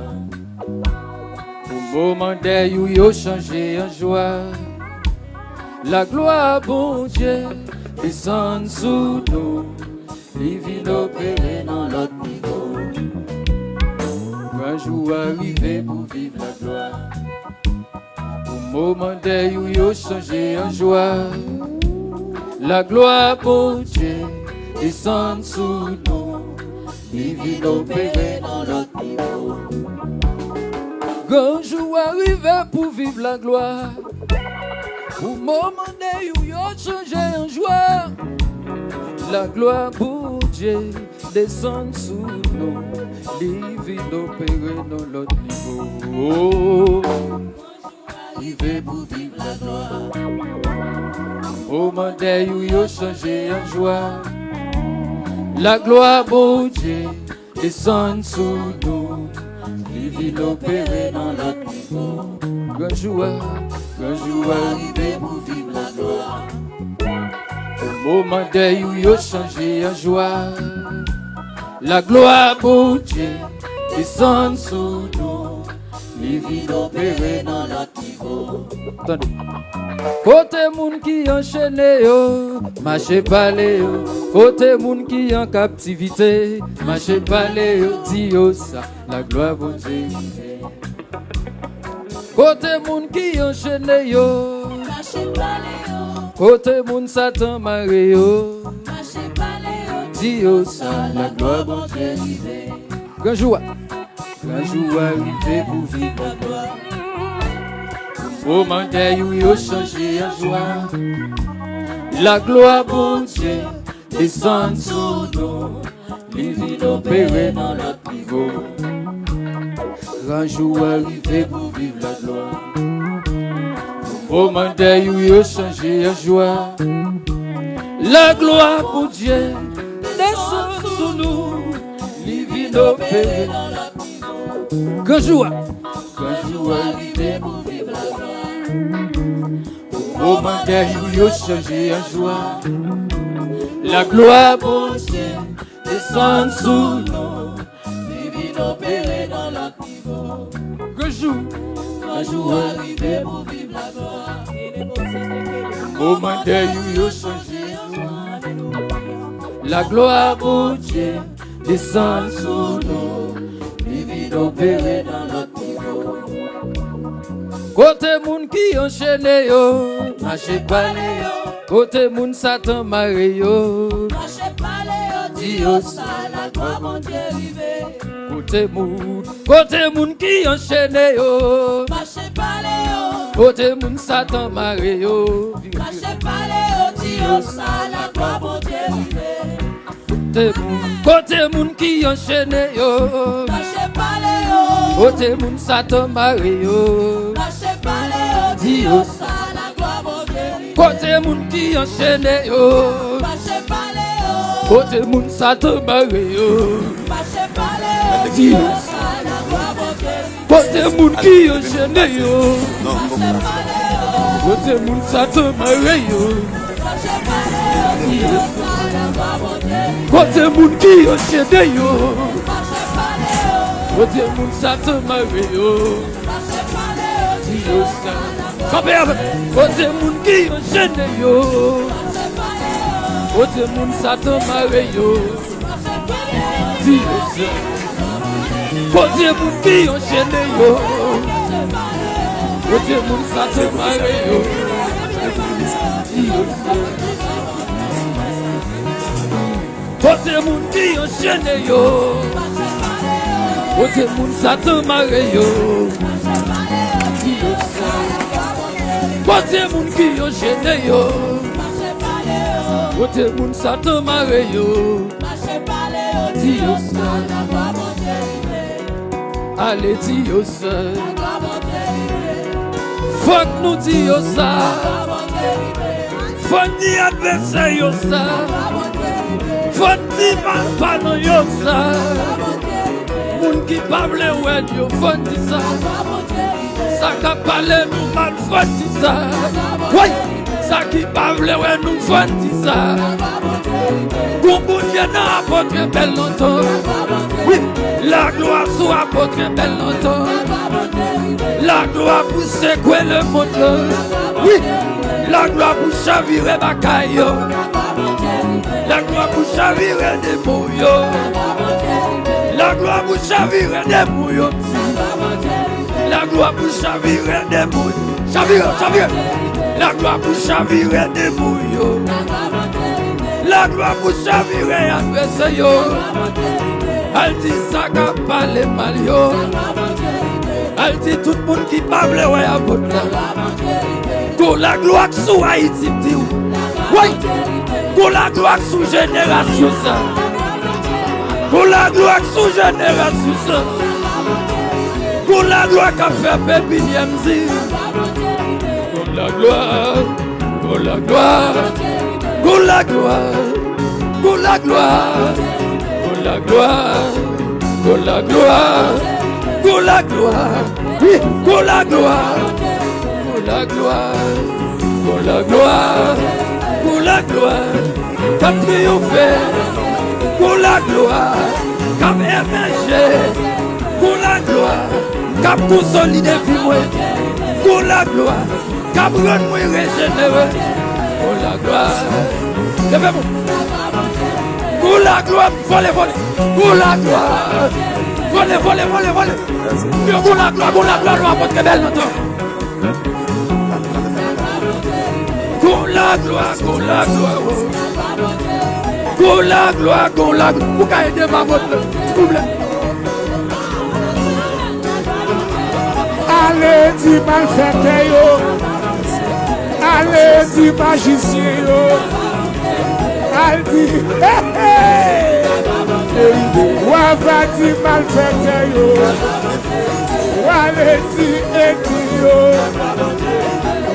Pou moman dèy ou yo chanje an jwa. Laglwa Bondye desann sou nou. Li vin opere nan lòt nivo. Gran jou a rive pou viv laglwa. Pou moman dèy ou yo chanje an jwa. Laglwa Bondye desann sou nou. Li vin opere nan lòt nivo. Gran jou a rive pou viv laglwa. Pou moman dèy ou yo chanje an jwa. Laglwa Bondye desann sou nou. Li vin opere nan lòt nivo. Rive pou viv laglwa. Moman dèy ou yo chanje an jwa. Laglwa Bondye desann sou nou. Li vin opere nan lòt nivo. Gran jou a, gran jou a rive pou viv laglwa. Pou moman dèy ou yo chanje an jwa. Laglwa Bondye desann sou nou. Li vin opere nan lòt nivo. Tande. Kote moun ki anchene yo, mache pale yo. Kote moun ki an kaptivite, mache pale yo. Di yo sa, laglwa Bondye rive. Kote moun ki anchene yo, mache pale yo. Kote moun Satan mare yo, mache pale yo. Di yo sa, laglwa Bondye rive. Gran jou a, gran jou a rive pou viv laglwa. Pou moman dèy ou yo chanje an jwa. Laglwa Bondye desann sou nou. Li vin opere nan lòt nivo. Gran jou a rive pou viv laglwa. Pou moman dèy ou yo chanje an jwa. Laglwa Bondye desann sou nou. Li vin opere nan lòt nivo. Gran jou a, gran jou a rive pou viv laglwa. Pou moman dèy ou yo chanje an jwa. Laglwa Bondye desann sou nou. Li vin opere nan lòt nivo. Gran jou, gran jou a rive pou viv laglwa. Moman dèy ou yo chanje an jwa. Laglwa Bondye desann sou nou. Li vin opere nan lòt nivo. Kote moun ki anchene yo, mache pale yo. Kote moun Satan mare yo, mache pale yo. Di yo sa, laglwa Bondye rive. Kote moun, kote moun ki anchene yo, mache pale yo. Kote moun Satan mare yo, mache pale yo. Di yo sa, laglwa Bondye rive. Kote moun, kote moun ki anchene yo, mache pale yo. Kote moun Satan mare yo, mache pale yo. Di yo sa, laglwa Bondye rive. Kote moun ki anchene yo, mache pale yo. Kote moun Satan mare yo, mache pale yo. Di yo sa, laglwa Bondye rive. Kote moun ki anchene yo, kote moun Satan mare yo. Kote moun ki anchene yo, kote moun Satan mare yo. Di yo sa. Kanpe avè m. Kote moun ki anchene yo, kote moun Satan mare yo. Di yo sa. Kote moun ki anchene yo, kote moun Satan mare yo. Di yo sa. Kote moun ki anchene yo, kote moun Satan mare yo. Di yo sa. Kote moun ki anchene yo, Kote moun Satan mare yo. Mache pale yo, di yo sa. Laglwa Bondye rive. Ale di yo sa. Laglwa Bondye rive. Fòk nou di yo sa. Laglwa Bondye rive. Fò n di advèsè yo sa. Fò n di malpalan yo sa. Moun ki pa vle wè n yo, fò n di sa. Sa k ap pale nou mal, fò n di sa. Woy! Sa ki pa vle wè nou, fò n di sa. Gon Bondye nan apot Bèl Lantan. Wi, laglwa sou apot Bèl Lantan. Laglwa pou sekwe lemonn lan. Wi, laglwa pou chavire bagay yo. Laglwa pou chavire demon yo. Laglwa pou chavire demon yo. Laglwa pou chavire demon yo. Chavire, chavire. Laglwa pou chavire demon yo. Laglwa pou chavire advèsè yo. Al di sa k ap pale mal yo. Al di tout moun ki pa vle wè apot la. Gon laglwa k sou Ayiti, m di w. Woy! Gon laglwa k sou jenerasyon sa. Gon laglwa k sou jenerasyon sa. Gon laglwa k ap fè pepinyè, m di. Gon laglwa, gon laglwa, gon laglwa, gon laglwa, gon laglwa, gon laglwa, gon laglwa, wi, gon laglwa, gon laglwa, gon laglwa, gon laglwa, k ap triyonfe, gon laglwa, k ap emèje, gon laglwa, k ap konsolide vi mwen, gon laglwa. K ap rann mwen rejenere. Gon laglwa. Leve mwen. Gon laglwa, vole, vole. Gon laglwa. Vole, vole, vole, vole. Yo, gon laglwa, gon laglwa, nou apot Bèl Lantan. Gon laglwa, gon laglwa, oh. Gon laglwa, gon laglwa. Ou ka ede m a vot, souple. Ale di malfèktè yo. Ale di majisyen yo. Al di, hey, hey. W a va di malfèktè yo. W ale di ènmi yo.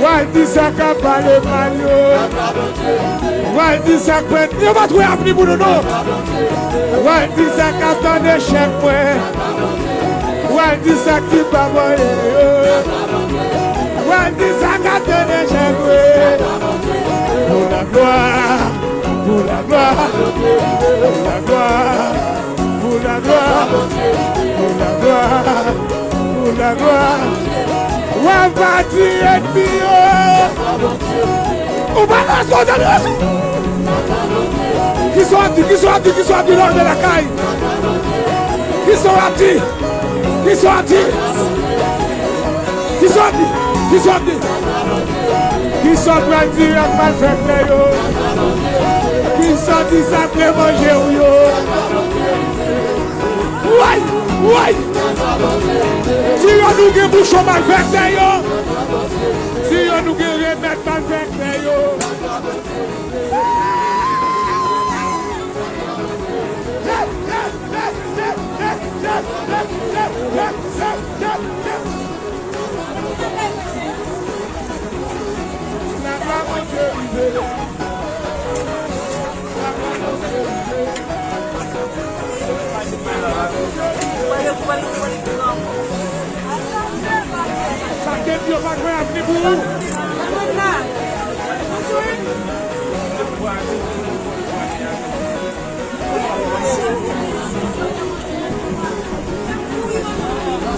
W al di sa k ap pale mal yo. W al di sa k pèt. Yo pa twouve avni pou nou, non. W al di sa k ap tann echèk mwen. W al di sa ki pa mwen yo. W al di sa k ap tann echèk mwen. Pou laglwa, pou laglwa, pou laglwa. Pou laglwa, pou laglwa, pou laglwa. W a va di ènmi yo. Ou pa nan zòn nan. Kisa w ap di, kisa w ap di, kisa w ap di lè w rive lakay? Kisa w ap di? Kisa w ap di? Kisa w ap di? Kisa w ap di? Kisa w pral di ak malfèktè yo? Kisa w di sa k vle manje w yo? Woy! Woy! Di yo nou gen bouchon malfèktè yo! Di yo nou gen remèd malfèktè yo! Pakèt yo pa gen avni pou ou.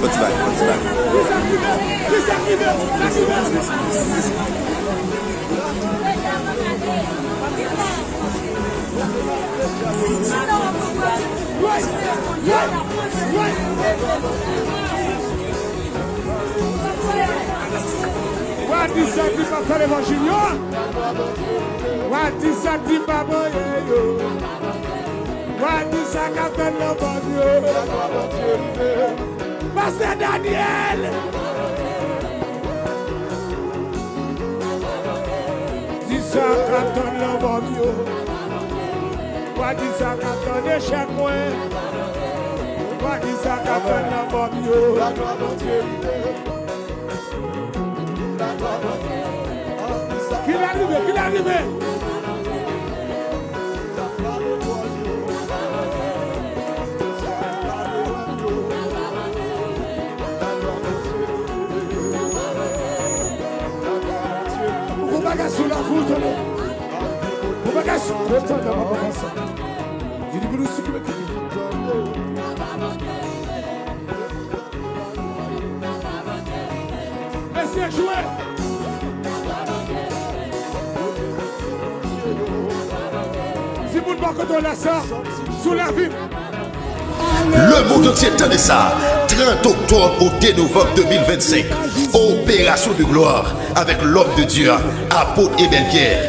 Fò ti bagay, fò ti bagay. W a di sa ki pa fè levanjil yo. W a di sa ki pa voye yo. W a di sa k ap fèt nan bòd yo. Pastè Daniel. Di sa k K ap tann lanmò m yo. Wa di sa k ap tann echèk mwen. Wa di sa k ap tann lanmò m yo. Ki la rive, ki la rive. Ou bagay sou la fout, tande. Ou bagay sou la fout, tande. Vini pou nou sikipe. Mesye, jwe! Si moun bò kote w la sa, sou lavi m. Le monde entier tande sa. Trant oktòb au de novanm de mil vennsenk, Opération de gloire avec l'homme de Dieu, Apôtre Ebel Pierre.